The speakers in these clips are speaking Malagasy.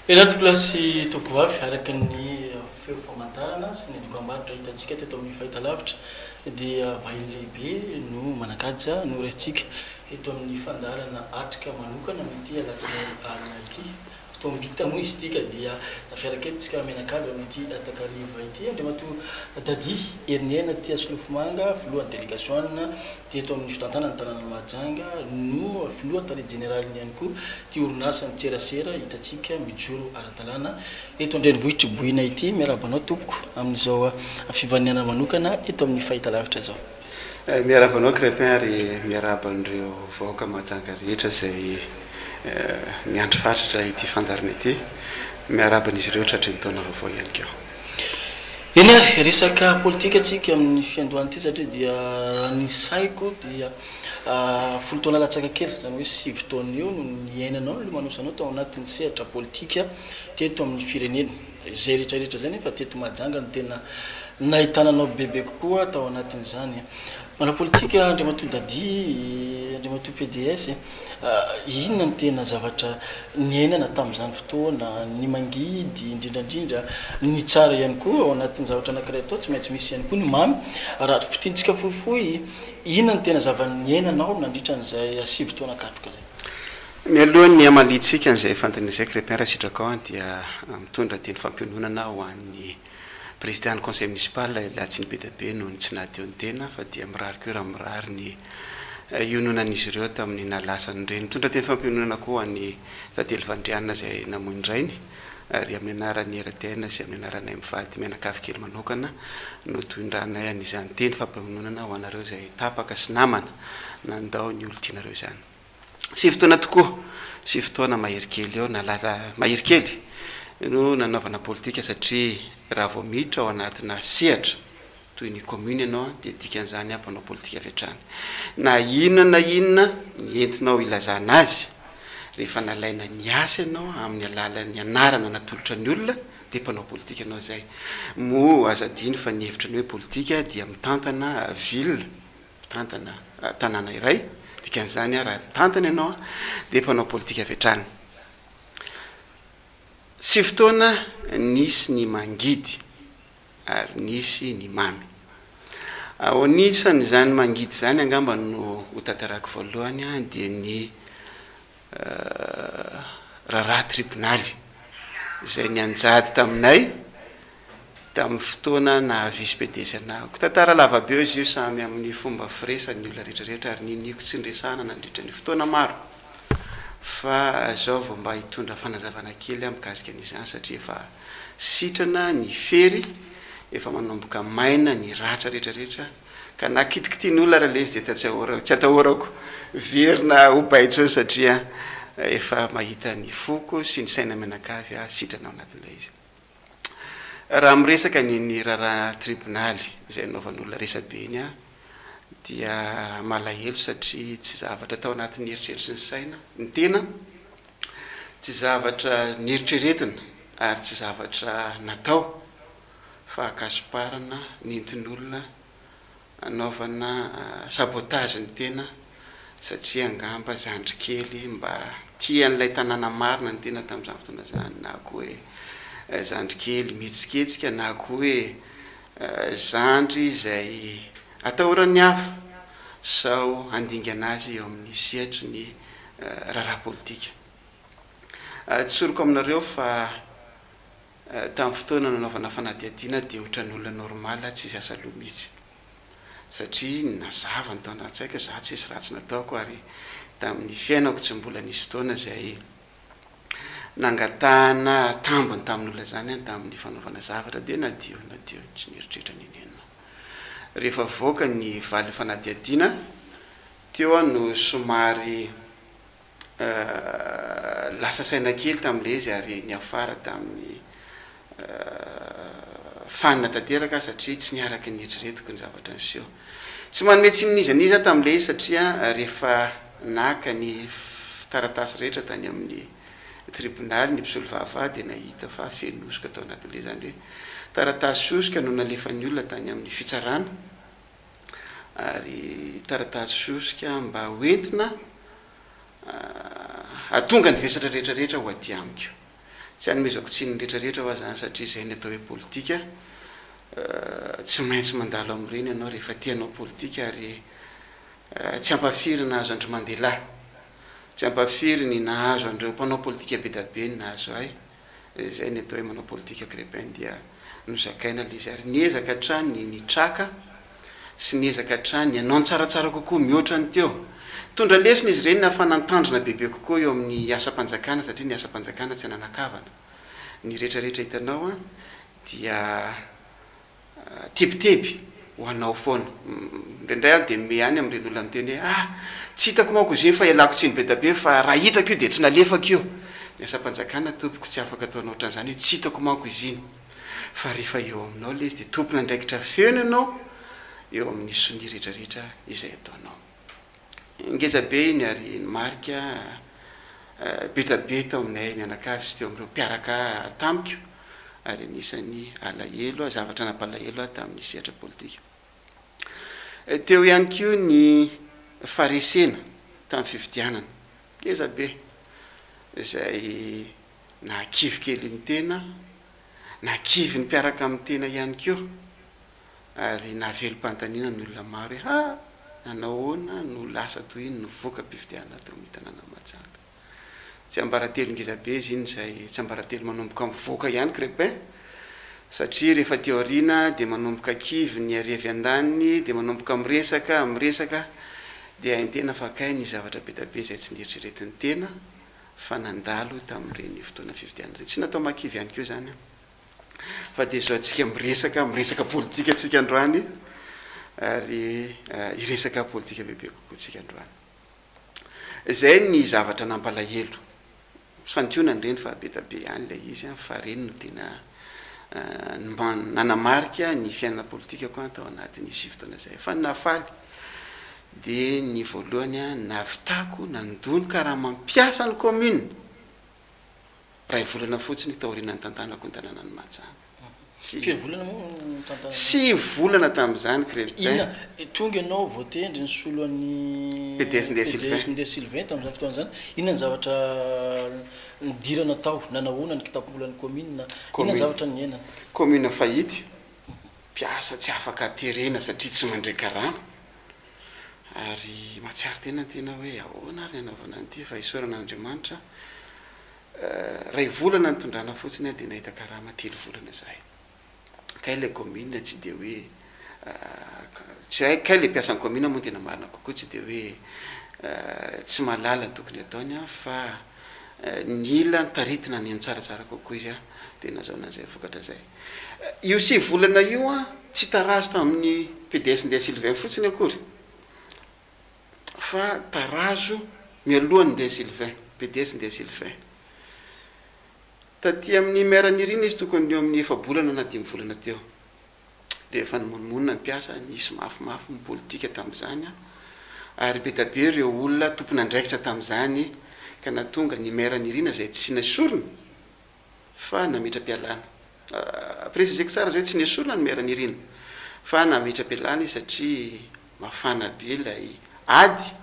Ireto kilasy tompovavy, araka ny feo famantarana sy ny dokambarotra hitantsika teto amin'ny fahitalavitra dia vahiny lehibe no manan-kaja no raisintsika eto amin'ny fandaharana atrika manokana amin'ity alatsinainy alina ity. Fotoam-bita moa izy ity ka dia tafiaraka eto isika mianakavy amin'ity takariva ity. Andriamatoa Dadi Heriniaina Tiasolofomanga, filohan'ny delegasiona teto amin'ny fitantanana ny tanànan'i Mahajanga no filoha tale jeneraliny ihany koa ity orinasa mitserasera hitantsika mijoro ara-dalàna eto an-drenivohitr'i Boina ity. Miarahaba anao tompoko amin'izao fivahinianana manokana eto amin'ny fahitalavitra izao. Miarahaba anao Crépin ary miarahaba an'ireo vahoaka Mahajanga rehetra izay miandry fatratra ity fandaharana ity. Miarahaba an'izy ireo tratry ny taona vaovao ihany koa. Eny ary, resaka politika tsika amin'ny fiandohan'ity satria dia raha ny saiko dia folo taona latsaka kely, izany hoe sivy taona eo no niainanao, nilomanosanao tao anatin'ny sehatra politika teto amin'ny firenena. Izay rehetra rehetra izay nefa teto Mahajanga no tena nahitana anao bebe kokoa tao anatin'izany. Manao politika Andriamatoa Dadi, Andriamatoa pds, inona no tena zavatra niainana tamin'izany fotoana, ny mangidy indrindra indrindra, ny tsara ihany koa ao anatin'ny zavatra anankiray atao tsy maintsy misy ihany koa ny mamy. Raha fintintsika fohifohy, inona no tena zava-niainanao nandritra an'izay sivy taona katroka izay? Mialoha ny hamaliantsika an'izay fanontaniana izay Crépin raha sitrakao an dia mitondra teny fampiononana ho an'ny Président ny Conseil Municipal Lahatsiny Bedabe noho ny tsy naha teo ny tena fa dia mirary koa raha mirary ny hiononan'izy ireo tamin'ny nahalasan'ny reny. Mitondra teny fampiononana koa ho an'i Tantely Vandrianina izay namoy ny rainy ary amin'ny anaran'ny RTN sy amin'ny anaranay mivady mianakavy kely manokana no tondranay an'izany teny fampiononana ho anareo izay tapaka sy namana nandao ny olon-tianareo izany. Sivy taona tokoa, sivy taona mahery kely eo na lasa mahery kely no nanaovana politika satria raha vao miditra ao anatina sehatra toy ny commune ianao dia dikan'izany mpanao politika avy hatrany. Na inona na inona ny entinao ilazana azy, rehefa nalaina niasa ianao amin'ny alalan'ny anarana natolotra ny olona dia mpanao politika ianao izay. Moa aza adino fa ny hevitra ny hoe politika dia mitantana ville. mpitantana tanàna iray, dikan'izany raha mitantana ianao dia mpanao politika avy hatrany. Sivy taona nisy ny mangidy ary nisy ny mamy. Ao anisan'izany mangidy izany angamba no ho tantarako voalohany dia ny raharaha tribonaly izay nianjady taminay tamin'ny fotoana naha vice PDS anahako. Tantara lava be izy io, samy amin'ny fomba firesany ny olona rehetra rehetra ary niniako tsy niresahana nandritra ny fotoana maro fa zao vao mba hitondra fanazavana kely aho mikasika an'izany satria efa sitrana ny fery, efa manomboka maina ny ratra rehetra rehetra. Ka na kitikitian'olona ary ilay izy dia tsy atahorako hiverina ho bay intsony satria efa mahita ny foko sy ny saina mianakavy aho sitrana ao anatin'ilay izy. Raha miresaka ny ny raharaha tribonaly izay anaovan'olona resabe iny aho dia malahelo satria tsy zavatra tao anatin'ny eritreritry ny saina, ny tena, tsy zavatra neritreretina ary tsy zavatra natao fa ankasomparana nentin'olona anaovana sabotage ny tena satria angamba zandry kely mba tia an'ilay tanàna marina ny tena tamin'izany fotoana izany na koa hoe zandry kely mihetsiketsika na koa hoe zandry izay atahoran'ny hafa sao handingana azy eo amin'ny sehatry ny raharaha politika. Tsoriko aminareo fa Tamin'ny fotoana nanaovana fanadihadiana dia ohatran'ny olona normal tsisy asa loha mihitsy. Satria nazava ny tao anaty-tsaiko hoe za tsisy ratsy nataoko ary tamin'ny fiainako tsy mbola nisy fotoana izay nangatahana tambiny tamin'olona izany aho tamin'ny fanaovana zavatra dia nadio nadio tsy nieritreritra n'inon'inona. Rehefa voaka ny valin'ny fanadihadiana teo aho no somary Lasa saina kely tamin'ilay izy ary niafara tamin'ny fanina tanteraka aho satria tsy niaraka ny eritreretiko ny zavatra niseho. Tsy manome tsiny n'iza n'iza aho tamin'ilay izy satria rehefa naka ny taratasy rehetra tany amin'ny tribonaly ny mpisolovava dia nahita fa feno hosoka tao anatin'ilay izy. Izany hoe taratasy hosoka no nalefan'ny olona tany amin'ny fitsarana ary taratasy hosoka mba hoentina hahatonga ny vesatra rehetra rehetra ho aty amiko. Tsy anomezako tsiny ny rehetra rehetra hoa zany satria izay ny atao hoe politika. Tsy maintsy mandalo amin'ireny ianao rehefa te hanao politika ary tsy ampafiry ny nahazo an-dry Mandela. Tsy ampafiry ny nahazo an'ireo mpanao politika be da be ny nahazo ahy. Izay ny atao hoe manao politika Crépin dia nozakaina ilay izy ary niezaka hatrany ny nitraka sy niezaka hatrany ny hanao ny tsaratsara kokoa mihoatra ny teo. Nitondra lesona izy ireny nahafahana nitandrina bebe kokoa eo amin'ny asam-panjakana satria ny asam-panjakana tsy ananan-kavana. Ny rehetra rehetra hitanao dia tebiteby ho anao foana. Indraindray aho dia mimehy ihany amin'ireny olona miteny hoe ah! tsy hitako manko izy iny fa ialako tsiny be dia be fa raha hitako io dia tsy nalefako io. Ny asam-panjakana tompoko tsy afaka ataonao ohatran'izany hoe tsy hitako manko izy iny. Fa rehefa eo aminao ilay izy dia tompon'andraikitra feno ianao eo amin'ny sonia rehetrarehetra izay ataonao. Ngeza be iny ary nimarika be da be tao aminay mianakavy sy teo amin'ireo mpiaraka tamiko ary anisan'ny alahelo, zavatra nampalahelo ahy tamin'ny sehatra politika. Teo ihany koa ny faharesena tamin'ny fifidianana, ngeza be, izay nahakivy kely ny tena, nahakivy ny mpiaraka amin'ny tena ihany koa. Ary nahavelom-panontaniana ny olona maro hoe, Ha! Nanao ahoana no lasa toy iny ny voka-pifidianana teo amin'ny tanànan'i Mahajanga? Tsiambaratelo ngezabe izy iny izay tsiambaratelo manomboka mivoaka ihany Crépin, satria rehefa aty aoriana dia manomboka kivy ny ary avy andaniny, dia manomboka miresaka, miresaka, dia hain-tena fa kay nisy zavatra be dia be izay tsy nieritreretin'ny tena fa nandalo tamin'ireny fotoana fifidianana ireny. Tsy natao mahakivy ihany koa izany an! Fa dia izao antsika miresaka, miresaka politika antsika androany ary hiresaka politika bebe kokoa antsika androany. Izay ny zavatra nampalahelo. Santionany ireny fa be dia be ihany ilay izy fa ireny no tena nanamarika ny fiainana politikako tao anatin'ny 9 taona izay. Fa ny nahafaly dia ny voalohany nahavitako nandoa ny karamam-piasan'ny commune. Iray volana fotsiny taorian'ny nitantanako ny tanànan'i Mahajanga. Tsy. Firy volana moa no nitantananao? Sivy volana tamin'izany, Crépin. Inona, tonga ianao voatendry nisolo an'i PDS Ndeha Sylvain. PDS Ndeha Sylvain tamin'izany fotoana izany. Inona ny zavatra nidirana tao? Nanahoana ny kitapom-bolan'ny commune? Inona ny zavatra niainana? Commune fahity, mpiasa tsy afaka terena satria tsy mandray karama. Ary mahatsiaro tena ny tena hoe ahoana ary ny hanaovana an'ity fa isaorana an'Andriamanitra Iray volana nitondrana fotsiny aho dia nahita karama telo volana izahay. Kay ilay commune tsy dia hoe tsy hay, kay ilay mpiasan'ny commune moa no tena marina kokoa tsy dia hoe tsy mahalala ny tokony hataony fa nila notaritina ny tsaratsara kokoa izy dia nazahoana an'izay vokatra izay. Io sivy volana io tsy tarazo tamin'ny PDS Ndeha Sylvain fotsiny akory. Fa tarazo mialohan'ny Ndeha Sylvain, PDS Ndeha Sylvain. Taty amin'ny maire Nirina izy tokony eo amin'ny efa-bolana na dimy volana teo. Dia efa nimonomonona ny mpiasa, nisy mafimafy ny politika tamin'izany ary be dia be ireo olona tompon'andraikitra tamin'izany ka nahatonga ny maire Nirina izay tsy nesorina fa nametra-pialana. Préciseko tsara izay hoe tsy nesorina ny maire Nirina fa nametra-pialana izy satria mafana be ilay ady,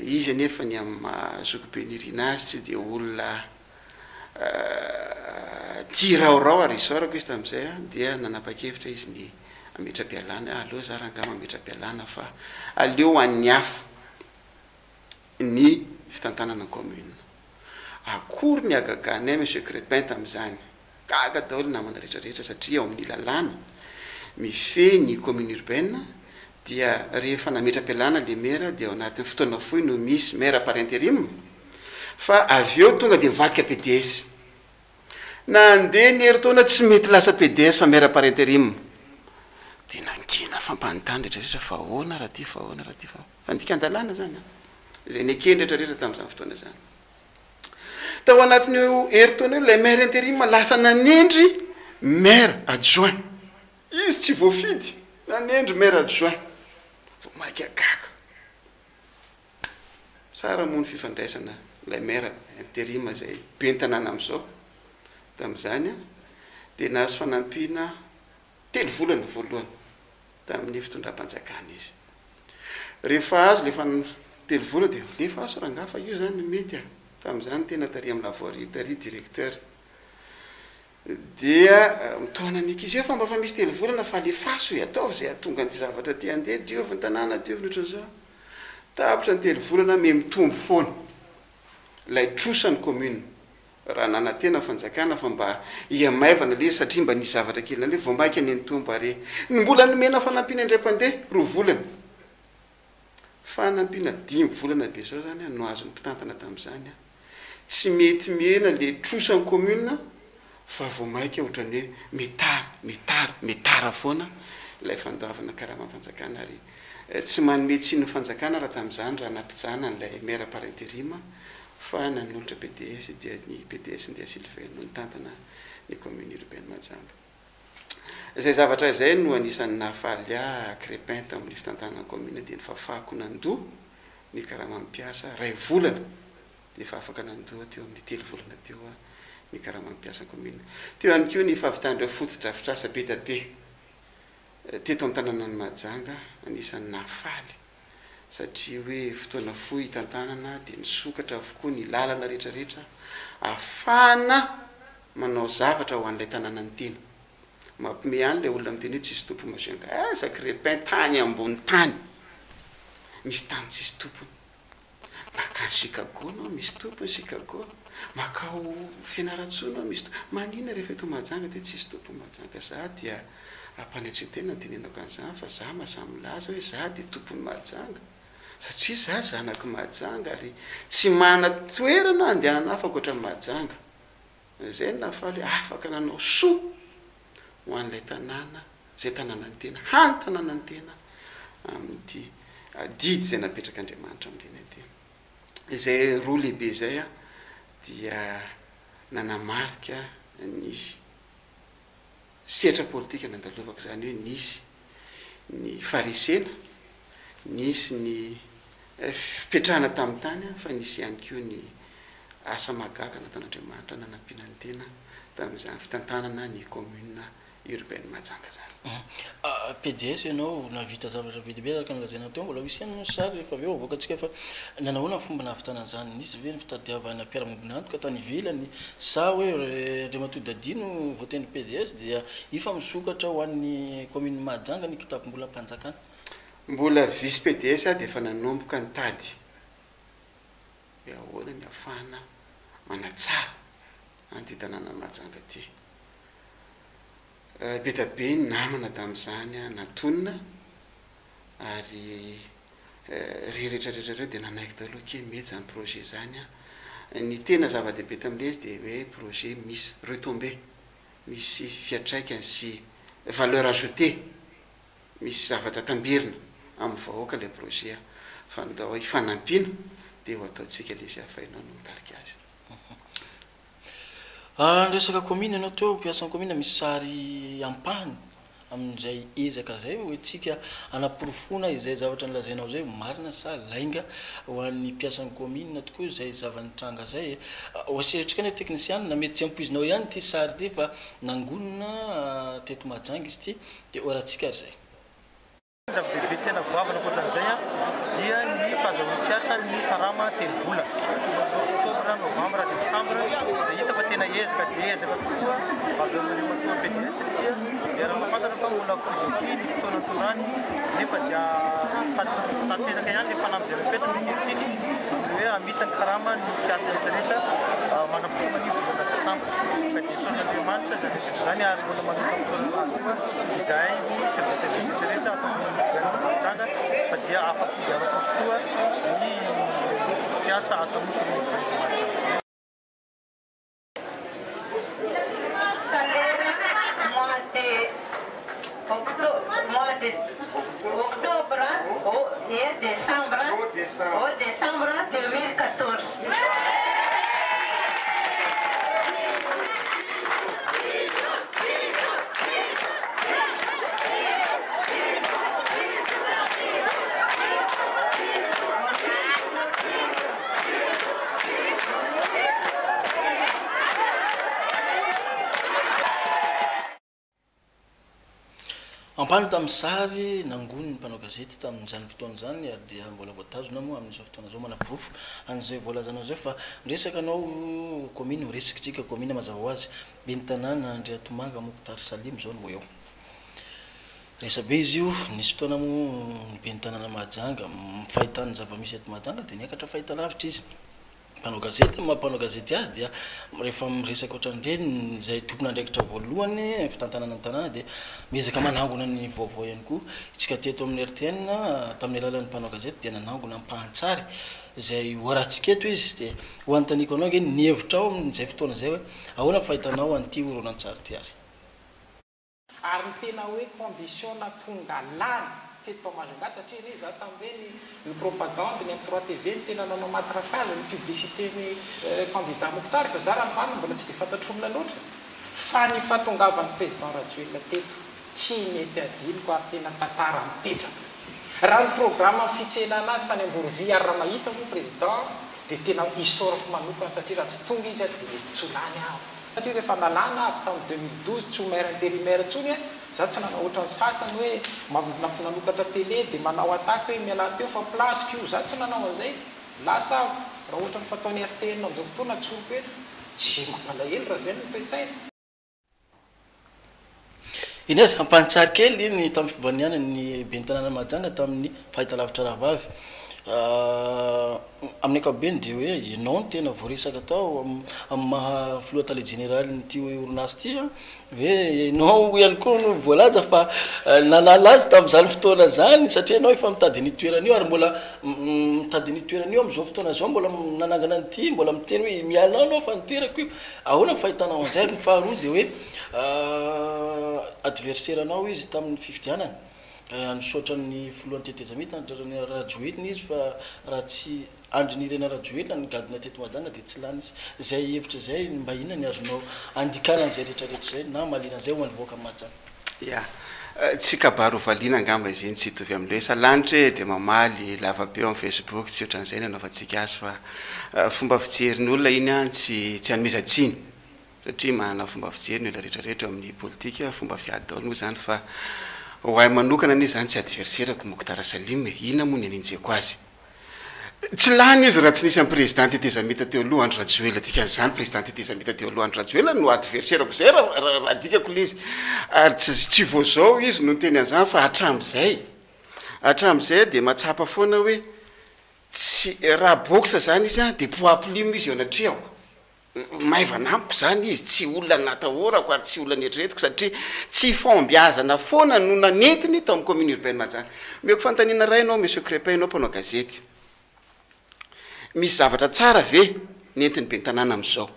izy anefa ny amin'ny maha zokibe Nirina azy tsy dia olona tia raorao ary isaorako izy tamin'izay dia nanapa-kevitra izy ny hametra-pialana, aleo za rangahy mametra-pialana fa aleo ho an'ny hafa. ny fitantanana ny commune. Akory ny hagaganay Monsieur Crépin tamin'izany. Gaga daholo ny namana rehetra rehetra satria ao amin'ny lalàna mifehy ny commune urbaine dia rehefa nametra-pialana le maire dia ao anatin'ny fotoana fohy no misy maire par interim fa avy eo tonga dia mivadika PDS. Nandeha ny herintaona tsy mety lasa PDS fa maire par interim. Dia nangina fampanontany rehetra rehetra fa ahoana raha ty fa ahoana raha ty fa ahoana. Fandikan-dalàna izany an! Izay nekeny rehetrarehetra tamin'izany fotoana izany. Tao anatin'io herintaona io, ilay maire intérim lasa nanendry maire adjoint. Izy tsy voafidy, nanendry maire adjoint. Vao mainka gaga. Tsara moa ny fifandraisana ilay maire intérim izay ben'ny tanàna amin'izao. Tamin'izany dia nahazo fanampiana telo volana voalohany. tamin'ny fitondram-panjakana izy. Rehefa azo ilay telo volana dia alefaso rangahy fa io izany no mety a! Tamin'izany tena tary amin'ny la voirie tary directeur. Dia mitaona ny ankizy eo fa mba fa misy telo volana fa alefaso e, ataovy izay hahatonga an'ity zavatra ity handeha, diovy ny tanàna, diovy ny ohatran'izao. Tapitra ny telo volana, miha mitombo foana ilay trosa ny commune. Raha nanantena ny fanjakana fa mba hihamaivana ilay izy satria mba nisy zavatra kely nalefa, vao mainka niha-nitombo ary ny mbola nomena fanampiana indray mpandeha, roa volana. Fanampiana dimy volana be izao izany no azon'ny mpitantana tamin'izany. Tsy mety mihena le trosan'ny commune fa vao maika ohatran'ny hoe mitara, mitara, mitara foana ilay fandoavana karamam-panjakana ary tsy manome tsiny ny fanjakana raha tamin'izany raha nampijana an'ilay maire par interim fa nanolotra PDS dia ny PDS Ndia Sylvain no nitantana ny commune urbaine Mahajanga. Izay zavatra izay no anisan'ny nahafaly ahy Crépin tamin'ny fitantanana ny commune dia ny fahafahako nandoa ny karaman'ny mpiasa iray volana dia efa afaka nandoa teo amin'ny telo volana teo aho ny karaman'ny mpiasa commune. Teo ihany koa ny fahavitan'ireo fotodrafitrasa be dia be teto amin'ny tanànan'i Mahajanga anisan'ny nahafaly satria hoe fotoana fohy hitantanana dia nisokatra avokoa ny lalana rehetra rehetra ahafahana manao zavatra ho an'ilay tanànan'ny tena. Mampime ihany ilay olona miteny hoe tsisy tompony Majunga. Aiza crepin tany ambony tany misy tany tsisy tompony. Makany Chicago anao misy tompony Chicago. Makao Fianarantsoa anao misy tompony. Maninona rehefa eto Mahajanga dia tsisy tompony Mahajanga. Za dia ampanetren-tena ny tenenako an'izany fa za mahasahy milaza hoe za dia tompon'i Mahajanga. Satria za zanak'i Mahajanga ary tsy manana toerana andehanana hafa ankoatran'i Mahajanga. Izay no nahafaly hoe afaka nanao soa ho an'ilay tanàna, izay tanànan'ny tena, hany tanànan'ny tena amin'ity adidy izay napetrak'Andriamanitra amin'ny tena ity. Izay roa lehibe izay dia nanamarika ny sehatra politika nandalovako, izany hoe nisy ny faharesena, nisy ny fipetrahana tamin'ny tany fa nisy ihany koa ny asa mahagaga nataon'Andriamanitra nanampiana ny tena tamin'izany fitantanana ny commune urbaine Mahajanga izany. PDS ianao nahavita zavatra be dia be araka ny nolazainao teo, mbola ho hisy ihany moa ny sary rehefa avy eo avoakantsika fa nanahoana ny fomba nahavitana an'izany? Nisy ve ny fitadiavana mpiara-miombon'antoka tany ivelany sa hoe Andriamatoa Daddy no voatendry PDS dia efa misokatra ho an'ny commune Mahajanga ny kitapom-bolam-panjakana? Mbola vice PDS aho dia efa nanomboka nitady hoe ahoana ny ahafahana manatsara an'ity tanànan'i Mahajanga ity. Be dia be ny namana tamin'izany natonina ary ireo rehetra rehetra ireo dia nanaiky daholo hoe ok mety izany projet izany an. Ny tena zava-dehibe tamin'ilay izy dia hoe projet misy retombées, misy fiantraikany sy valeur ajoutée, misy zavatra tamberina amin'ny vahoaka ilay projet fa ndao hifanampiana dia ho ataontsika ilay izy hafainao no mitarika azy. Niresaka commune ianao teo, mpiasan'ny commune, misy sary ampahany amin'izay ezaka izay ho entintsika hanaporofoana izay zavatra nolazainao izay ho marina sa lainga ho an'ny mpiasan'ny commune tokoa izay zava-nitranga izay e. Ho asehontsika anie teknisianina, mety tsy ampoizinao ihany ity sary ity fa nangonina teto Mahajanga izy ity dia ho arahantsika ary izay. Ny zava-dehibe tena goavana ankoatran'izay dia ny fahazahoan'ny mpiasa ny karama telo volana, oktobra, novambra, desambra, izay hita fa tena ezaka dia ezaka tokoa avy ao amin'Andriamatoa PDS satria miara-mahafantatra fa mbola fohy dia fohy ny fotoana nitondrany nefa dia tanteraka ihany ilay fanamby izay napetrany ankehitriny amin'ny hoe hamita ny karama ny mpiasa rehetra rehetra mandra-pahatonga ny volana desambra. Ka dia isaoran'Andriamanitra izany rehetra rehetra izany ary mbola manolotra fisaorana azy koa Izahay ny chef de service rehetra rehetra ato amin'ny gouvernement Mahajanga fa dia afa-po dia afa-po tokoa ny mpiasa ato amin'ny commune urbaine de Mahajanga. Salaire mois de mois de octobre et décembre au décembre 2014. Ampahany tamin'ny sary nangonin'ny mpanao gazety tamin'izany fotoana izany ary dia mbola voatazona moa amin'izao fotoana izao manaporofo an'izay voalazanao izay fa miresaka anao kaominina, miresaka tsika kaominina mazava ho azy, ben'ny tanàna Andriatomanga Mokhtar Salim izao no eo. Resabe izy io, nisy fotoana moa ny ben'ny tanàna Mahajanga, fahitany ny zava-misy eto Mahajanga dia niakatra fahitalavitra izy. Mpanao gazety, ny maha mpanao gazety azy dia rehefa miresaka ohatran'ireny izay tompon'andraikitra voalohany fitantanana ny tanàna dia miezaka manangona ny vaovao ihany koa. Isika teto amin'ny RTN tamin'ny alalan'ny mpanao gazety dia nanangona ampahan-tsary izay ho arahantsika eto izy dia ho anontaniako anao ange ny hevitrao amin'izay fotoana izay hoe ahoana ny fahitanao an'ity horonantsary ity ary. Ary ny tena hoe condition nahatonga lany teto Majunga satria anie za tamin'ireny ny propagande ny M3 TV no tena nanao matraquage ny publicité ny candidat Mokhtar fa za raha ny marina mbola tsy dia fantatr'olona loatra fa ny fahatongavan'ny président Rajoelina teto tsy mety adinoko ary tena tantara mipetraka raha ny programme ny fitsenana azy tany Amborovy ary raha mahita moa président dia tena isaorako manokana satria raha tsy tonga izy dia mety tsy ho lany aho. Satria rehefa nalana avy tamin'ny 2012 tsy ho maire intérimaire intsony a, za tsy nanao ohatran'ny sasany hoe nanokatra télé dia manao attaque hoe mialà teo fa place-ko io, za tsy nanao an'izay, lasa aho, raha ohatran'ny fataon'ny RTN amin'izao fotoana tsoriko eto, tsy mampalahelo raha izay no toe-tsaina. Iny ary, ampahan-tsary kely iny tamin'ny fivanianan'ny ben'ny tanànan'i Mahajanga tamin'ny fahitalavitra rahavavy. Amin'ny ankapobeny dia hoe ianao no tena voaresaka tao amin'ny maha filoha tale jeneralin'ity orinasa ity, hoe ianao ihany koa no voalaza fa nanala azy tamin'izany fotoana izany satria ianao efa mitady an'io toerana io ary mbola mitady an'io toerana io amin'izao fotoana izao, mbola nanangana an'ity, mbola miteny hoe miala ao ianao fa ny toerako io. Ahoana ny fahitanao an'izay? Ary ny faharoa dia hoe adversaire anao izy tamin'ny fifidianana, nisaotra ny filohan'ny tetezamita Andry Rajoelina izy fa raha tsy Andry Nirina Rajoelina nigadona teto Madanga dia tsy lany izy. Izay hevitra izay mba inona ny azonao andikana an'izay rehetra rehetra izay na hamaliana an'izay ho an'ny vahoaka Mahajanga? Ya. Tsy kabary ho valiana angamba izy iny, tsy hitovy amin'ilay hoe salanitra e, dia mamaly lava be ao amin'ny Facebook, tsy ohatran'izay ny anaovantsika azy fa fomba fijerin'ny olona iny an, tsy tsy anomezan-tsiny satria manana fomba fijery ny olona rehetra rehetra eo amin'ny politika, fomba fiady daholo moa izany fa ho ahy manokana anie izany tsy adversaire-ko Mokhtar Salim e, inona moa ny anenjehiko azy? Tsy lany izy raha tsy nisy an'i président tetezamita teo aloha Andry Rajoelina, dikan'izany président tetezamita teo aloha Andry Rajoelina no adversaire-ko zay raha raha adikako le izy, ary tsy tsy vao zao izy no niteny an'izany fa hatramin'izay, hatramin'izay dia mahatsapa foana hoe tsy raha boxe zany izy an de poids plume izy eo anatrehako. Maivana amiko izany izy, tsy olona natahorako ary tsy olona neritreretiko satria tsy fahombiazana foana no nanentiny tao amin'ny commune urbaine Mahajanga. Omeko fanontaniana iray ianao Monsieur Crépin, ianao mpanao gazety. Misy zavatra tsara ve nentin'ny ben'ny tanàna amin'izao?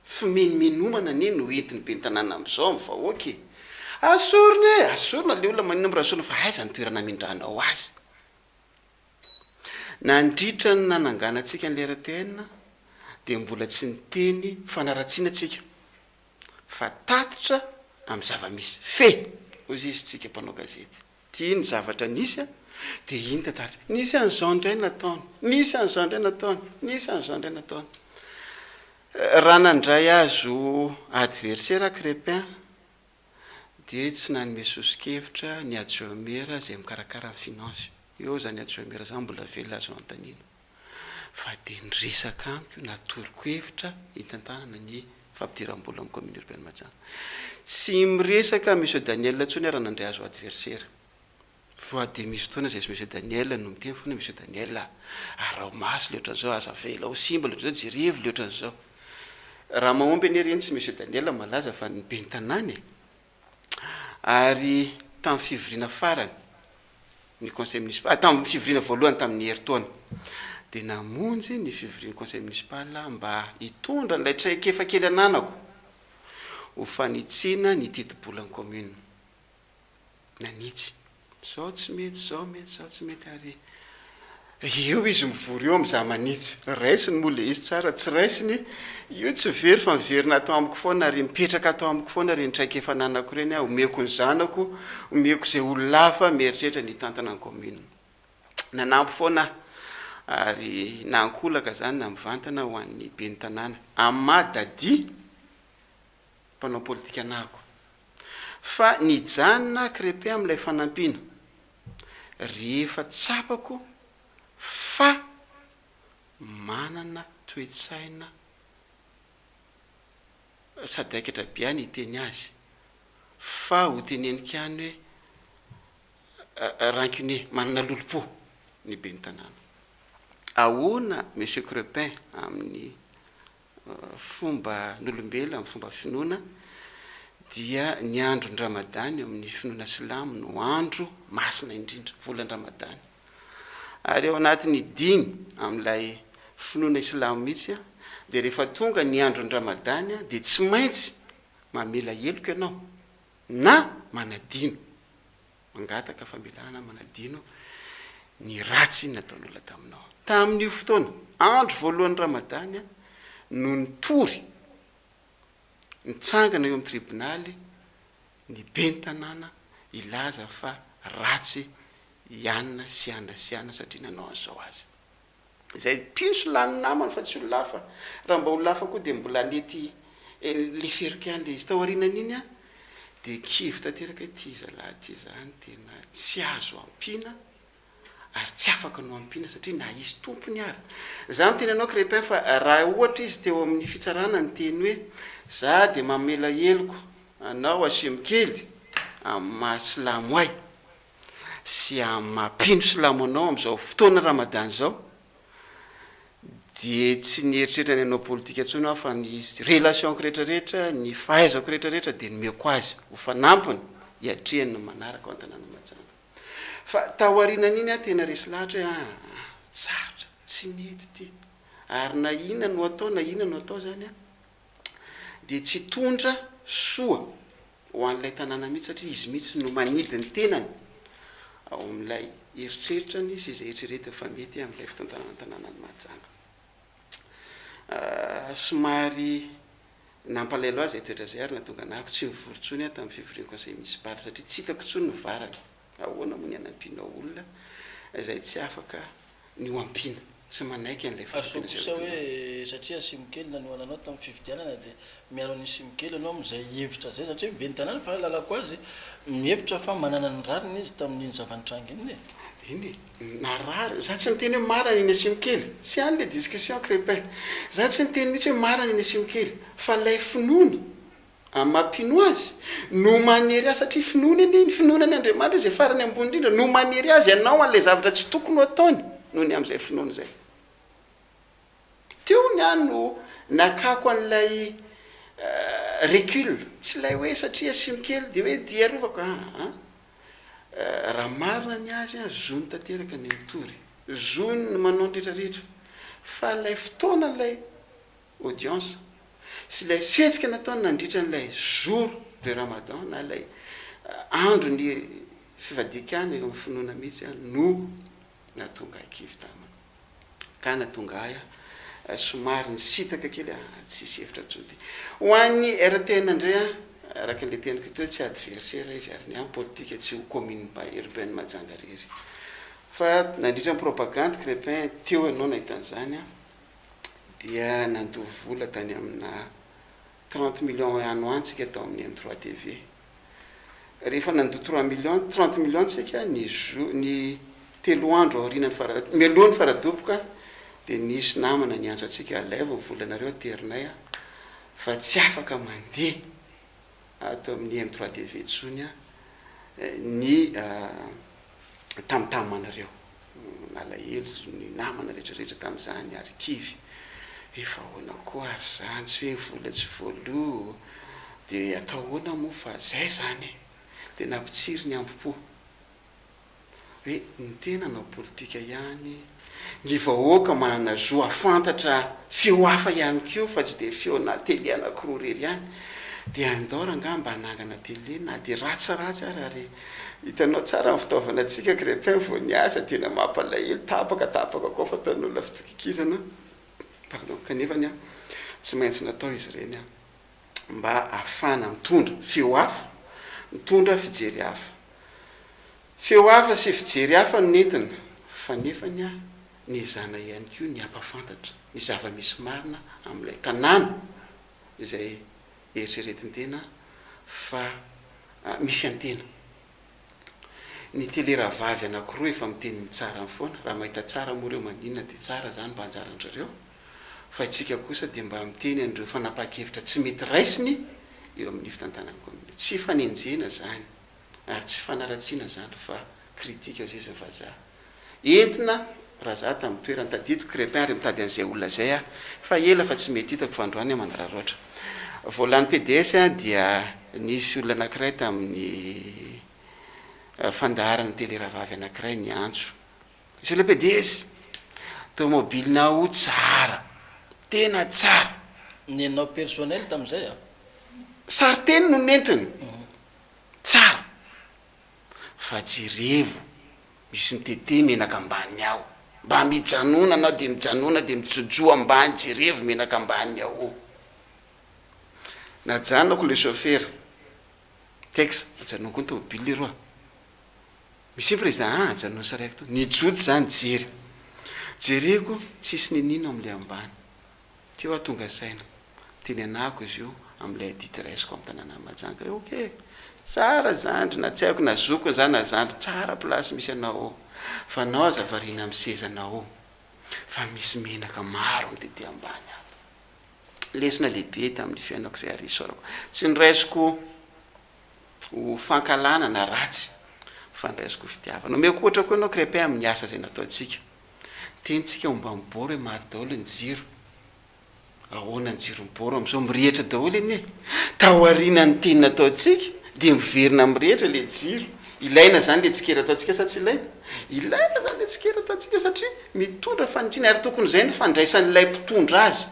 Fimenomenomana anie no entin'ny ben'ny tanàna amin'izao amin'ny vahoaka e! Asorina e! Asorina ilay olona maninona moa raha asorina fa aiza ny toerana hamindranao azy? Nandritra ny nananganantsika ny RTN dia mbola tsy niteny fanaratsiana tsika fa tatitra amin'ny zava-misy. Fe! Hozy izy tsika mpanao gazety. Ty ny zavatra nisy a, dia iny tantarantsika. Nisy an'izao indray nataony, nisy an'izao indray nataony, nisy an'izao indray nataony. Raha nandray azy ho adversaire Crépin dia tsy nanome soso-kevitra ny adjoint maire izay mikarakara ny finance. Eo izany adjoint maire izany mbola velona azo anontaniana. Fa dia niresaka amiko, natoroko hevitra hitantanana ny fampidiram-bola amin'ny commune urbaine Mahajanga. Tsy miresaka monsieur Daniel intsony aho raha nandray azy ho adversaire. Fa dia misy fotoana izay Monsieur Daniel no miteny foana hoe Monsieur Daniel a, araho maso le ohatran'izao, aza avela ho simba le ohatran'izao, jerevo le ohatran'izao. Raha mahomby anie ireny tsy Monsieur Daniel malaza fa ny ben'ny tanàna e. Ary tamin'ny fivoriana farany ny conseil municipal, tamin'ny fivoriana voalohany tamin'ny herintaona dia namonjy ny fivorian'ny conseil municipal aho mba hitondra an'ilay traikefa kely ananako ho fanitsiana ny tetibolan'ny commune. nanitsy. Zao tsy mety, zao mety, zao tsy mety ary eo izy mivory eo amin'izaho manitsy. Raisiny moa ilay izy tsara, tsy raisiny, io tsy very fa miverina ato amiko foana ary mipetraka ato amiko foana ireny traikefa ananako ireny aho, omeko ny zanako, omeko izay olona hafa mieritreritra ny hitantana ny commune. Nanampy foana aho ary na ankolaka izany na mivantana ho an'ny ben'ny tanàna. Amin'ny maha Dadi mpanao politika anahako. Fa nijanona Crépin amin'ilay fanampiana rehefa tsapako fa manana toe-tsaina sadaikatra be ahy ny hiteny azy fa ho teneniko ihany hoe rancunier, manana lolompo ny ben'ny tanàna. Ahoana Monsieur Crepin amin'ny fomba n'olombelona, amin'ny fomba finoana dia ny andron-dRamadany eo amin'ny finoana silamo no andro masina indrindra, volan-dRamadany. Ary ao anatin'ny diny amin'ilay finoana islamo mihitsy dia rehefa tonga ny andron-dRamadany dia tsy maintsy mamela heloka ianao na manadino. Mangataka famelana na manadino ny ratsy nataon'olona taminao. Tamin'io fotoana, andro voalohan'ny Ramadany, no nitory, nitsangana eo amin'ny tribonaly ny ben'ny tanàna hilaza fa ratsy i anona sy anona sy anona satria nanao an'izao azy. Izay mpino sy lany namany fa tsy olona hafa. Raha mba olona hafa koa dia mbola nety leferiko ihany ilay izy. Tao aorianan'iny aho dia kivy tanteraka hoe ity zalahy ity izany tena tsy azo ampiana ary tsy afaka no ampiana satria na izy tompony ary. Za miteny anao Crépin fa raha ohatra izy teo amin'ny fitsarana niteny hoe za dia mamela heloka anao Hashim kely amin'ny maha silamo ahy. sy amin'ny maha mpino silamo anao amin'izao fotoana Ramadan izao dia tsy nieritreritra ny hanao politika intsony aho fa ny relation-ko rehetra rehetra, ny fahaizako rehetra rehetra dia nomeko azy ho fanampiny hiatrehany ny manaraka ao an-tanàna Mahajanga. Fa taorianan'iny aho tena resy lahatra hoe aa tsarotra, tsy mety ity ary na inona no atao na inona no atao izany an dia tsy hitondra soa ho an'ilay tanàna mihitsy satria izy mihitsy no manidy ny tenany ao amin'ilay eritreritrany sy izay eritreretiny fa mety amin'ilay fitantanana ny tanànan'i Mahajanga. Somary nampalahelo ahy izay toetra izay ary nahatonga anahako tsy nivory intsony aho tamin'ny fivorian'ny conseil municipal satria tsy hitako intsony ny varany. Ahoana moa ny hanampianao olona izay tsy afaka ny ho ampiana, tsy manaiky an'ilay Ary sao fanampiana izay kosa ho tonga. hoe satria Asimokely nanohana anao tamin'ny fifidianana dia miaro an'i Asimokely ianao amin'izay hevitra izay satria ben'ny tanàna fahalalako azy mihevitra fa manana ny rariny izy tamin'iny zava-nitranga iny e. Eny e, na rariny, za tsy niteny hoe marina iny Asimokely, tsy any le discussion Crépin, za tsy niteny mihitsy hoe marina iny Asimokely, fa ilay finoana Amin'ny maha mpino azy, no manery azy, satria finoana anie, ny finoana an' Andriamanitra izay farany ambony indrindra, no manery azy hanao an'ilay zavatra tsy tokony ho ataony noho ny amin'izay finoana izay. Teo ny ahy no nakako an'ilay recul, tsy ilay hoe satria asimo kely dia hoe dia arovako, aa, raha marina ny azy an, zony tanteraka ny mitory, zony ny manao ny rehetra rehetra, fa ilay fotoana ilay audience, sy ilay fihetsika nataony nandritra an'ilay jour de ramadan na ilay andron'ny fivadian-kany eo amin'ny finoana mihitsy no nahatonga ahy kivy taminy. Ka nahatonga ahy somary nisintaka kely ah, tsisy hevitra intsony ity. Ho an'ny RTN indray an, araka an'ilay teniko teo, tsy adversaire izy ary ny ahy politika tsy ho commune urbaine Mahajanga irery. Fa nandritra ny propagande Crépin, teo ianao nahita an'izany an, dia nandoa vola tany amina 30 millions any ho any tsika tao amin'ny M3 TV. Rehefa nandoa trois millions, 30 millions tsika ny zo, ny telo andro aorianan'ny fara, mialoha ny faradoboka dia nisy namana niantso antsika alaivo ny volanareo aterinay fa tsy afaka mandeha ato amin'ny M3 TV intsony ny tam-tam anareo. Nalahelo ny namana rehetra rehetra tamin'izany ary kivy. Efa ahoana koa ary izany, tsy hoe vola tsy voaloa dia atao ahoana moa fa izay izany e! Dia nampitsiry ny hambom-po. Hoe ny tena hanao politika ihany, ny vahoaka manana zo hahafantatra feo hafa ihany koa fa tsy dia feona tele anankiroa irery ihany, dia andao rangaha mba hanangana tele na dia ratsiratsy ary ary hitanao tsara ny fitaovana antsika Crépin vao niasa tena mampalahelo tapaka tapaka koa fa ataon'olona fitokikizana pardon kanefany an tsy maintsy natao izy ireny an mba hahafahana mitondra feo hafa, mitondra fijery hafa. Feo hafa sy fijery hafa no nentina, fa nefany an, niezahana ihany koa ny hampahafantatra ny zava-misy marina amin'ilay tanàna izay eritreretin-tena fa. Misy antena. Ny tele rahavavy anakiroa efa miteny ny tsarany foana, raha mahita tsara moa ireo maninona dia tsara izany mba anjaran-drareo, fa itsika kosa dia mba miteny an'ireo fanapahan-kevitra tsy mety raisiny eo amin'ny fitantanan'ny kaominina. Tsy fanenjehana izany ary tsy fanaratsiana izany fa critique hoy izy vazaha. Entina raha za tamin'ny toerany tadidiko Crépin ary mitady an'izay olona izay aho fa ela fa tsy mety hitako fa androany aho manararaotra. Vao lany PDS aho dia nisy olona anankiray tamin'ny fandaharana télé rahavavy anankiray niantso Monsieur le PDS, tomobilinao tsara, tena tsara. Nenao personnel tamin'izay a? Sarinteny no nentiny, tsara. Fa jerevo misy mitete menaka ambany ao. Mba mijanona anao de mijanona de mijojo ambany jerevo menaka ambany ao o. Najanoko le chauffeur. Tex, ajanony koa ny tomobile leroa. Monsieur président ah ajanony saraiko to. Nijojo za nijery. Jereko tsisy niniana ao amle ambany. Teo aho tonga saina. Teny anahako izy io amin'ilay adidy raisiko amin'ny tanànan'i Mahajanga. Eh ok, tsara zandry na tsy haiko na zokiny za na zandriny, tsara place misy anao ao. Fa anao aza variana amin'ny sezanao ao fa misy menaka maro mitete ambany ato. Lesona lehibe tamin'ny fiainako izay ary isaorako. Tsy noraisiko ho fankahalana na ratsy fa noraisiko ho fitiavana. Omeko ohatra koa ianao Crépin amin'ny asa izay nataontsika. Tenintsika momba ny boro hoe maty daholo ny jiro. Ahoana ny jiron'ny boro amin'izao? Mirehitra daholo anie e! Taorianan'ny teny nataontsika dia miverina mirehitra ilay jiro. Ilaina izany ilay tsikera ataontsika sa tsy ilaina? Ilaina izany ilay tsikera ataontsika satria mitondra fanitsiana ary tokony izay no fandraisan'ilay mpitondra azy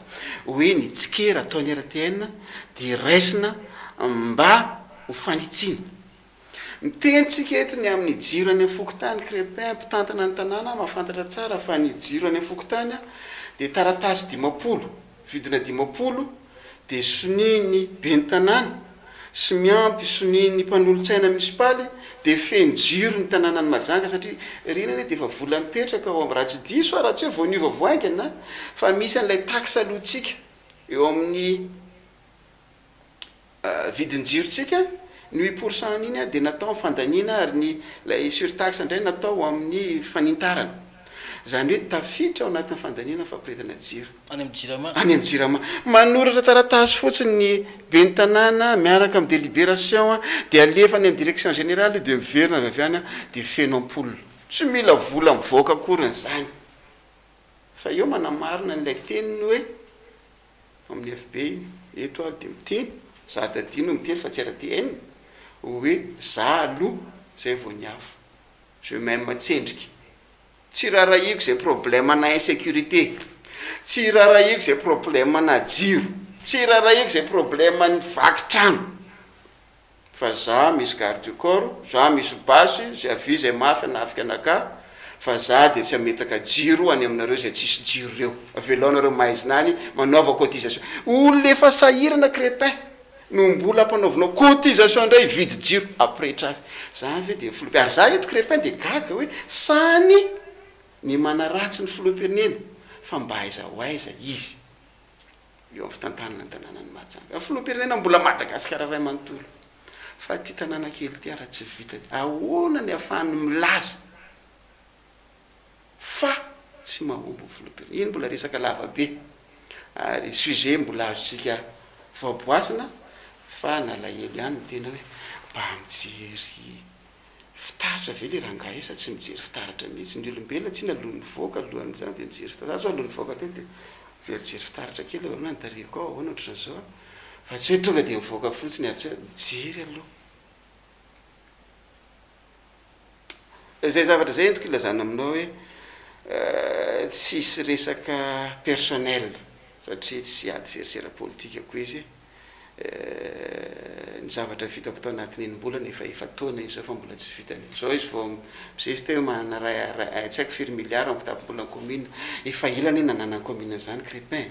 hoe ny tsikera ataon'ny RTN dia raisina mba ho fanitsiana. Miteny tsika eto ny amin'ny jiro any amin'ny fokontany, Crépin, mpitantana ny tanàna mahafantatra tsara fa ny jiro any amin'ny fokontany dia taratasy 50, vidina 50 dia sonian'ny ben'ny tanàna sy miampy sonian'ny mpanolotsaina monisipaly dia feno jiro ny tanànan'i Mahajanga satria ireny anie dia efa vola mipetraka ao amin'ny, raha tsy diso aho, raha tsy hoe vao niova vao haingana fa misy an'ilay taxe aloantsika eo amin'ny Vidin-jirontsika, ny huit pour cent an'iny dia natao amin'ny fandaniana ary ny ilay surtaxe indray natao amin'ny fanintarana. Izany hoe tafiditra ao anatin'ny fandaniana ny fampirehetana jiro. Any amin'ny Jirama. Any amin'ny Jirama. Manoratra taratasy fotsiny ny ben'ny tanàna miaraka amin'ny délibération dia alefa any amin'ny direction générale io dia miverina avy avy any dia feno ampoule. Tsy mila vola mivoaka akory izany. Fa eo manamarina an'ilay teniny hoe. Amin'ny FB iny, eto aho dia miteny, za Daddy no miteny fa tsy RTN, hoe za aloha zay vao ny hafa. Je m'aime tsendriky. Tsy rarahiko zay problème ana insécurité, tsy rarahiko zay problème ana jiro, tsy rarahiko zay problème ny vaky trano. Fa za misy garde du corps, za misy basy, zay avia zay mafy hanafika anakahy, fa za dia tsy hametaka jiro any aminareo zay tsisy jiro reo, avelao nareo maizina any, manaova cotisation, olona efa sahirana crepin no mbola ampanaovinao cotisation ndray hividy jiro hampirehitra azy, zany ve dia filoham-pirenena, ary za eto crepin dia gaga hoe sany ny manaratsy ny filoham-pirenena fa mba aiza ho aiza izy. eo amin'ny fitantanana ny tanànan'i Mahajanga. Ny filoham-pirenena mbola Madagasikara iray manontolo. Fa ity tanàna kely ity ara tsy vitany. Ahoana ny ahafahany milaza fa tsy mahomby ny filoham-pirenena? Iny mbola resaka lava be ary sujet mbola azontsika voaboasina fa nalahelo ihany ny tena hoe mba mijery Fitaratra ve le rangahy io sa tsy mijery fitaratra mihitsy? Ny olombelona tsinona alohan'ny mivoaka alohan'izany dia mijery fitaratra. Za zao alohan'ny mivoaka teo dia mijerijery fitaratra kely hoe ahoana ny tarehiko ao, ahoana ohatran'izao a. Fa tsy hoe tonga dia mivoaka fotsiny ary tsy hoe mijery aloha. Izay zavatra izay entiko ilazana aminao hoe tsisy resaka personnel satria tsy adversaire politique-ko izy. Ny zavatra vitako tao anatin'ny enim-bolana efa efa-taona izao fa mbola tsy vitany. Izao izy vao mizesta hoe manana ray ray tsy haiko firy milliards ny kitapom-bolan'ny commune. Efa ela anie nananan'ny commune an'izany Crépin e.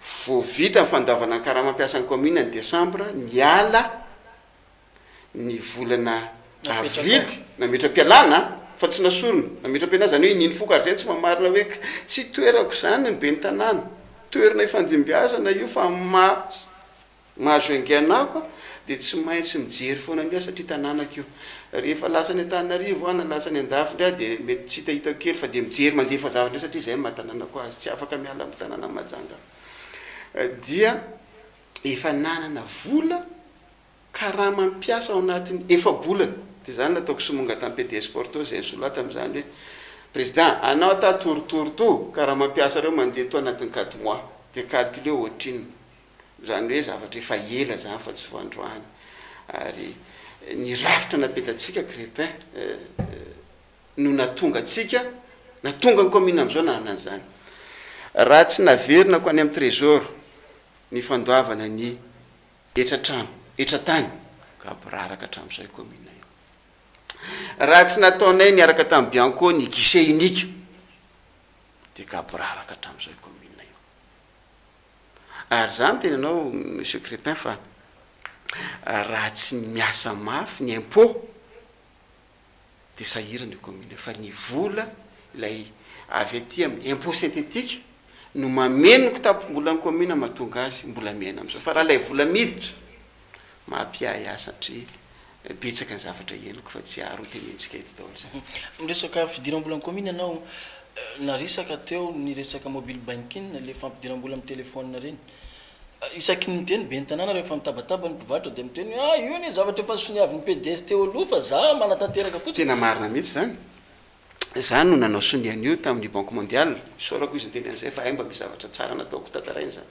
Vao vita ny fandoavana ny karama mpiasan'ny commune ny décembre, niala ny volana avrily, nametra-pialana fa tsy nasorina, nametra-pialana izany hoe iny foko ary izay tsy mamarina hoe tsy toerako izany ny ben'ny tanàna, toerana ifandimbiazana io fa maha. Mahajunga anako aho dia tsy maintsy mijery foana an'io aho satria tanànako io. Rehefa lasa any Antananarivo aho na lasa any andafy indray aho dia mety tsy hitahitako kely fa dia mijery mandefa zavatra indray satria izay no maha tanànako azy. Tsy afaka miala amin'ny tanànan'i Mahajanga aho. Dia efa nanana vola karama mpiasa ao anatin'ny efa-bolana. Dia izany nataoko somonga tamin'ny PDS Porto izay nisolo ahy tamin'izany hoe, Président, anao ata torotoro to, karama mpiasa reo mandeha to anatin'ny quatre mois. Dia calculeo ohatrinona. Izany hoe zavatra efa ela izany fa tsy vao androany. Ary ny rafitra napetratsika Crépin no nahatonga antsika, nahatonga ny commune amin'izao nanana an'izany. Raha tsy naverinako any amin'ny trésor ny fandoavana ny hetra-trano, hetra-tany, gaboraraka hatramin'izao io commune io. Raha tsy nataonay niaraka tamin'ny Bianco ny guichet unique dia gaboraraka hatramin'izao io commune io. Ary za miteny anao Monsieur Crépin fa raha tsy ny miasa mafy ny impôt dia sahirana io commune io fa ny vola ilay avy aty amin'ny impôt synthétique no mameno ny kitapom-bolan'ny commune mahatonga azy mbola miaina amin'izao fa raha ilay vola miditra mampiahiahy satria betsaka ny zavatra henoko fa tsy ary ho tenentsika eto daholo izany. Miresaka fidiram-bolan'ny commune ianao, naresaka teo ny resaka mobile banking le fampidiram-bola amin'ny téléphone ireny. Isaky ny miteny ben'ny tanàna rehefa mitabataba ny mpivarotra dia miteny hoe ah io anie zavatra efa nosoniavin'ny PDS teo aloha fa za manatanteraka fotsiny. Tena marina mihitsy izany. Za no nanao sonia an'io tamin'ny banque mondiale, isaorako izy niteny an'izay fa hay mba misy zavatra tsara nataoko tantaraina izany.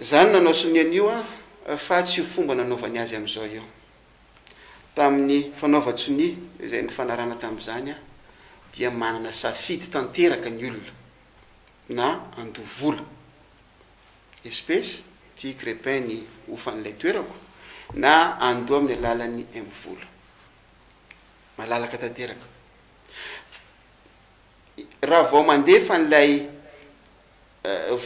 Za no nanao sonia an'io an, fa tsy io fomba nanaovany azy amin'izao io. Tamin'ny fanaovan-tsonia izay nifanarahana tamin'izany an, dia manana safidy tanteraka ny olona na handoa vola, espèce, ity crépin ny hofan'ilay toerako, na handoa amin'ny alalan'ny M-vola. Malalaka tanteraka. Raha vao mandefa an'ilay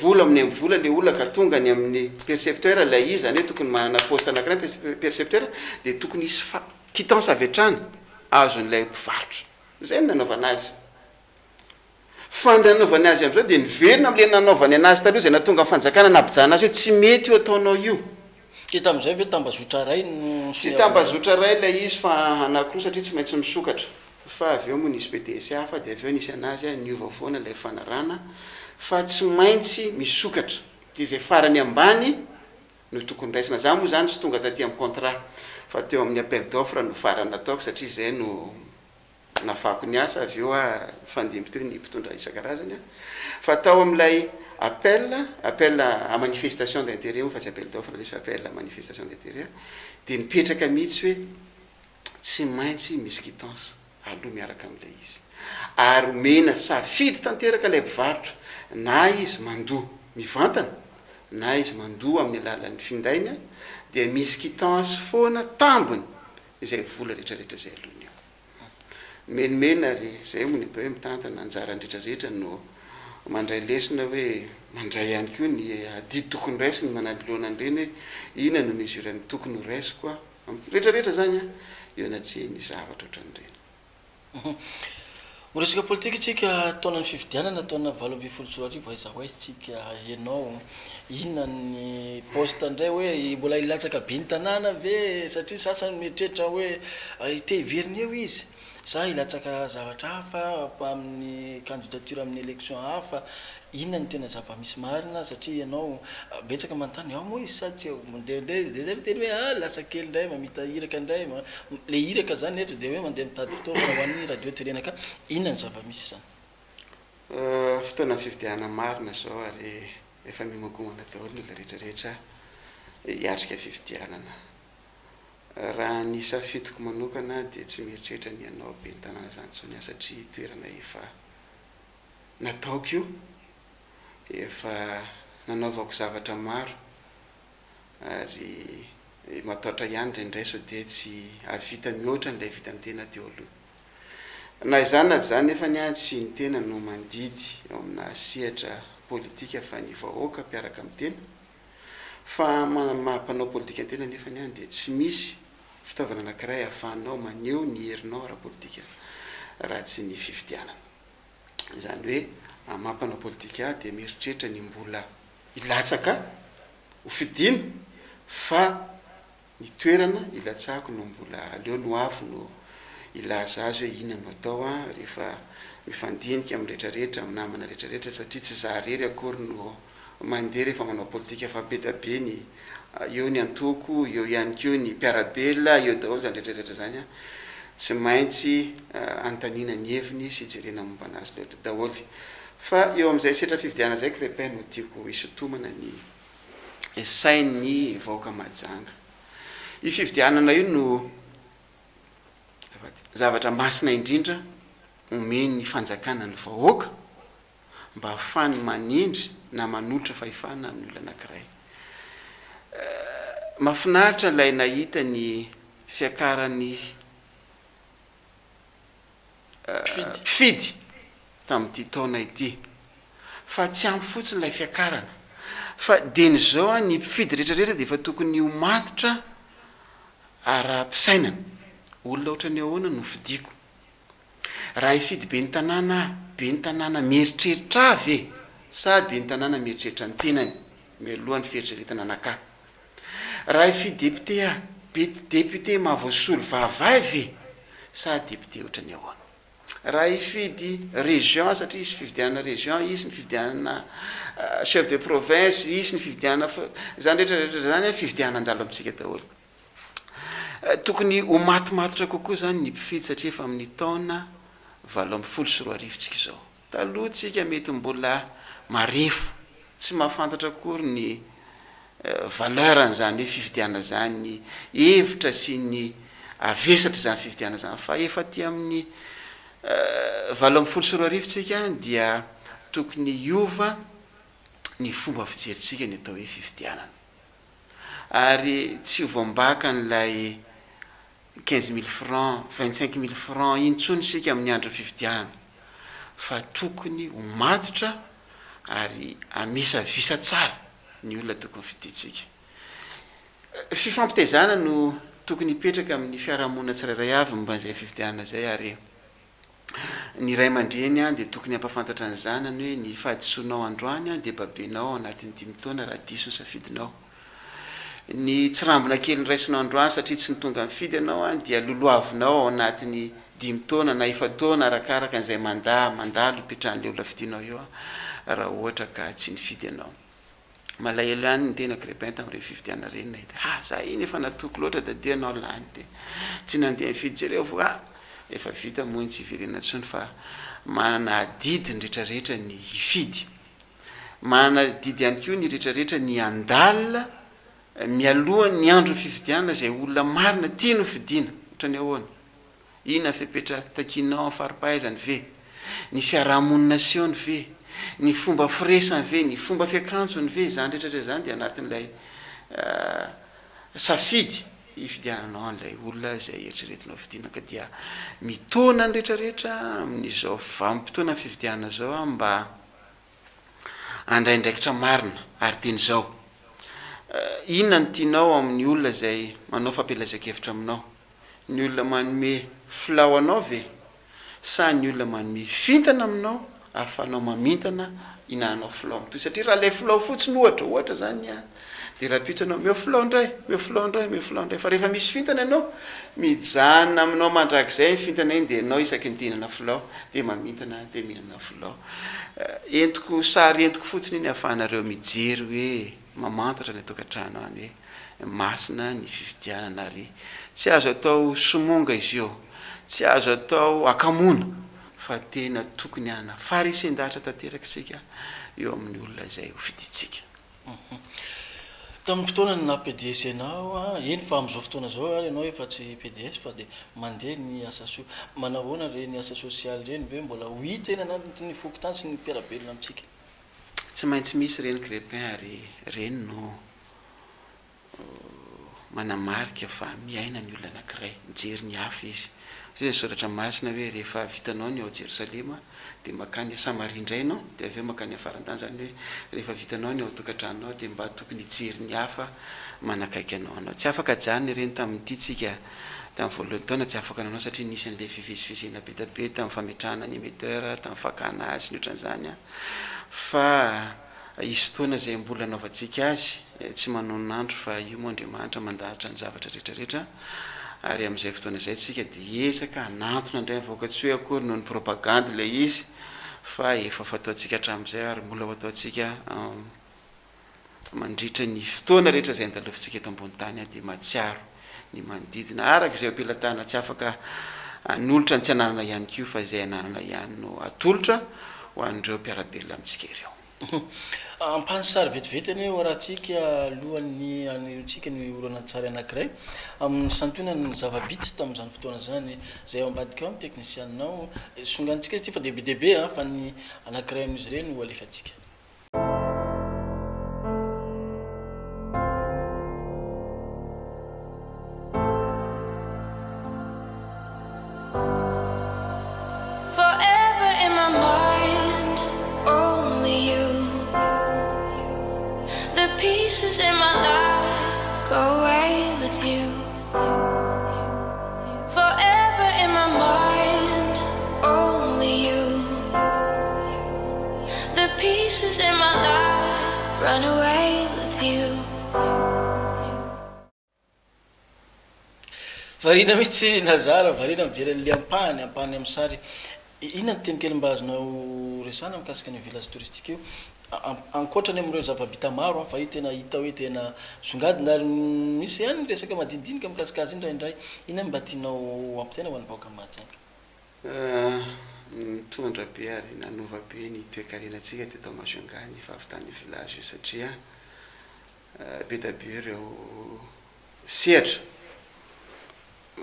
vola amin'ny M-vola ilay olona ka tonga any amin'ny percepteur ilay izy, izany hoe tokony manana poste anankiray ny percepteur, dia tokony hisy fa- quittance avy hatrany azon'ilay mpivarotra. Izay no nanaovana azy. Fa ny nanaovany azy amin'izao dia niverina amin'ilay nanaovany an'azy taloha izay nahatonga ny fanjakana nampijanona azy hoe tsy mety io ataonao io. Dia tamin'izay ve tambazotra iray no Tsy soniavinareo? tambazotra iray ilay izy fa anankiroa satria tsy maintsy misokatra. Fa avy eo moa nisy PDC hafa dia avy eo nisy an'azy niova foana ilay fanarahana fa tsy maintsy misokatra. Dia izay farany ambany no tokony raisina. Za moa izany tsy tonga taty amin'ny contrat fa teo amin'ny appel d'offre no farany nataoko satria izay no Navako ny asa avy eo aho nifandimby teo ny mpitondra isan-karazany fa tao amin'ilay appel, appel à manifestation d'intérêt moa fa tsy appel d'offre ilay izy fa appel à manifestation d'intérêt dia nipetraka mihitsy hoe tsy maintsy misy quittance aloha miaraka amin'ilay izy ary omena safidy tanteraka ilay mpivarotra na izy mandoa mivantana na izy mandoa amin'ny alalan'ny findainy dia misy quittance foana tambiny izay vola retraretra izay aloany eo. Mimenomena ary izay moa ny atao hoe mitantana, anjaran'ny retraretra no mandray lesona hoe mandray ihany koa ny adidy tokony raisiny manoloana an'ireny hoe inona no mesure ny tokony ho raisiko an, retraretra izany an, eo anatrehan'ny zavatra ohatran'ireny. Ho resaka politika isika, taonan'ny fifidianana, taona 2018, aiza ho aiza isika, ianao, inona ny poste indray hoe mbola hilatsaka ben'ny tanàna ve satria sasany mieritreritra hoe te hiverina eo izy sa hilatsaka zavatra hafa amin'ny candidature amin'ny élection hafa, Inona no tena zava-misy marina satria ianao betsaka manontany ao moa izy sa tsy ao, mandehandeha izy dia zay miteny hoe ah lasa kely indray mamita iraka indray, le iraka zany eto dia hoe mandeha mitady fitaovana ho an'ny radio télé naka, inona ny zava-misy zany? Fotoana fifidianana marina izao ary efa miomankomana daholo ny olona rehetra rehetra hiatrika fifidianana. Raha ny safidiko manokana dia tsy mieritreritra ny hanao ben'ny tanàna izany intsony aho satria toerana efa nataoko io, efa nanaovako zavatra maro ary mataotra ihany indraindray sao dia tsy hahavita mihoatra an'ilay vitan'ny tena teo aloha. Na izany na tsy izany nefa anie tsy ny tena no mandidy eo amina sehatra politika fa ny vahoaka mpiaraka amin'ny tena. Fa maha mpanao politika ny tena nefa anie dia tsy misy fitaovana anankiray ahafahanao maneho ny herinao ara-politika raha tsy ny fifidianana. Izany hoe amin'ny maha mpanao politika ahy dia mieritreritra ny mbola hilatsaka ho fidiana. Fa ny toerana ilatsahako no mbola aleo ny ho avy no hilaza azy hoe inona no atao an, rehefa mifandinika amin'ny rehetrarehetra, amin'ny namana rehetrarehetra satria tsy za rery akory no mandeha rehefa manao politika fa be da be ny eo ny antoko, eo ihany koa ny mpiara-belona, eo daholo izany rehetrarehetra izany an, tsy maintsy anontaniana ny heviny sy jerena momba anazy loatra daholo. Fa eo amin'izay setra fifidianana izay Crepin no tiako hisintomana ny sain'ny vahoaka Mahajanga. Io fifidianana io no azafady, zavatra masina indrindra omen'ny fanjakana ny vahoaka mba hahafahany manendry na manolotra fahefana amin'ny olona anankiray. Mahafinaritra ilay nahita ny fiakaran'ny mpifidy tamin'ity taona ity fa tsy ampy fotsiny ilay fiakarana fa dieny izao ny mpifidy rehetra rehetra dia efa tokony ho matotra ara-pisainana, olona ohatran'ny ahoana no fidiko? Raha hifidy ben'ny tanàna aho, ben'ny tanàna mieritreritra ahy ve sa ben'ny tanàna mieritreritra ny tenany mialoha ny fieritreretana anakahy? Raha hifidy député aho, be député mahavoasolo vava ahy ve sa député ohatran'ny ahoana? Raha hifidy région aho satria hisy fifidianana région, hisy ny fifidianana chef de province, hisy ny fifidianana, izany rehetra rehetra izany fifidianana handalo amintsika daholo. Tokony ho matomatotra kokoa izany ny mpifidy satria efa amin'ny taona 2018 tsika izao. Taloha tsika mety mbola marefo, tsy mahafantatra akory ny valeur an'izany hoe fifidianana izany, ny hevitra sy ny havesatr'izany fifidianana izany fa efa aty amin'ny 2018 tsika dia tokony hiova ny fomba fijerintsika ny atao hoe fifidianana. Ary tsy ho voambakan'ilay 15 000 francs, 25 000 francs intsony isika amin'ny andron'ny fifidianana fa tokony ho matotra ary hamisavisa tsara ny olona tokony fidintsika. Fifampitaizana no tokony hipetraka amin'ny fiarahamonina tsirairay avy momba an'izay fifidianana izay ary Ny ray aman-dreny dia tokony hampahafantatra ny zanany hoe ny fahadisoanao androany dia babenao ao anatin'ny dimy taona raha diso ny safidinao. Ny tsirambina kely noraisinao androany satria tsy ny tonga nifidy ianao dia lolohavinao ao anatin'ny dimy taona na efa-taona arakaraka an'izay mandat mandalo ipetrahan'ilay olona fidinao eo raha ohatra ka tsy nifidy ianao. Malahelo ihany ny tena Crépin tamin'ireny fifidianana ireny nahita ah za iny efa natoky loatra tadidio ianao lany dia tsy nandeha nifidy jereo fa ah efa vita moa iny tsy hiverenana intsony fa manana adidy ny rehetra rehetra ny hifidy manana adidy ihany koa ny rehetra rehetra ny handalina mialohan'ny andron'ny fifidianana izay olona marina tiany ho fidiana ohatran'ny ahoana Inona ny fepetra takianao amin'ny fari-pahaizany ve? Ny fiaraha-monina asehony ve? Ny fomba firesany ve? Ny fomba fiakanjony ve? Izany rehetra rehetra izany dia anatin'ilay safidy hifidiananao an'ilay olona izay eritreretinao fidiana. Ka dia mitaona ny rehetra rehetra amin'izao vanim-potoanan'ny fifidianana izao aho mba handray andraikitra marina ary dieny izao. Inona no tianao amin'ny olona izay manao fampielezan-kevitra aminao? Ny olona manome filao anao ve sa ny olona manome fintana aminao ahafahanao mamintana hinananao filao mitohy? Satria raha ilay filao fotsiny ohatra, ohatra zany an, dia rahampitso ianao omeo filao indray, omeo filao indray, omeo filao indray, fa rehefa misy fintana ianao, mijanona aminao mandrakizay iny fintana iny dia ianao isaky ny te hihinana filao dia mamintana dia mihinana filao. Entiko sary entiko fotsiny iny ahafahanareo mijery hoe mamantatra any an-tokantrano any hoe masina ny fifidianana ary tsy azo atao somonga izy io, tsy azo atao hakamoana fa tena tokony hanana faharesen-dahatra tanteraka isika eo amin'ny olona izay ho fidintsika. Tamin'ny fotoana naha pds anao, eny fa amin'izao fotoana izao ary ianao efa tsy pds fa dia mandeha ny asa soa. Manahoana ireny asa sosialy ireny ve mbola ho hita eny anatin'ny fokontany sy ny mpiara-belona amintsika? Tsy maintsy misy ireny Crépin ary ireny no manamarika fa miaina ny olona anankiray, mijery ny hafa izy. Hoy ny soratra masina hoe rehefa vitanao ny ao Jerosalema dia mankany Samaria indray ianao dia avy eo mankany afaran-tany, izany hoe rehefa vitanao ny ao an-tokantranonao dia mba tokony hijery ny hafa manakaiky anao anao. Tsy afaka ajanona ireny tamin'ity tsika tamin'ny voalohan'ny taona tsy afaka nanao satria nisy an'ilay fivezivezena be dia be tamin'ny fametrahana ny émetteur, tamin'ny fakana azy sy ny ohatran'izany fa hisy fotoana izay mbola hanaovantsika azy. Tsy manonona andro fa io moa Andriamanitra mandahatra ny zavatra rehetra rehetra ary amin'izay fotoana izay tsika dia hiezaka hanantona indray ny vahoaka tsy hoe akory noho ny propagandy ilay izy fa efa fataontsika hatramin'izay ary mbola ho ataontsika mandritra ny fotoana rehetra izay andalovintsika eto ambony tany dia mahatsiaro ny manodidina araka izay eo am-pelatana tsy afaka hanolotra ny tsy ananana ihany koa fa izay ananana ihany no atolotra ho an'ireo mpiara-belona amintsika ireo. Ampahany sary vetivety anie ho arahantsika alohan'ny hanehoantsika ny horonantsary anankiray amin'ny santionany ny zava-bita tamin'izany fotoana izany. Izay ao ambadika ao ny teknisianina ao. Songanintsika izy ity fa dia be dia be fa ny anankiray amin'izy ireny no alefantsika. Forever in my mind, only you. The pieces in my life go away with you. Forever in my mind, only you. The pieces in my life run away with you. Variana mihitsy Nazar, variana mijery an'ilay ampahany, ampahany amin'ny sary. Inona ny teny kely mba azonao resahana mikasika an'io village touristique io? Ankoatra ny amin'ireo zava-bita maro fa io tena hita hoe tena misongadina ary misy ihany ny resaka madinidinika mikasika azy indraindray. Inona no mba tianao hampitaina ho an'ny vahoakan'i Mahajanga? Nitondra be ary nanova be ny toekarenantsika teto Majunga ny fahavitan'io village io satria be dia be ireo sehatra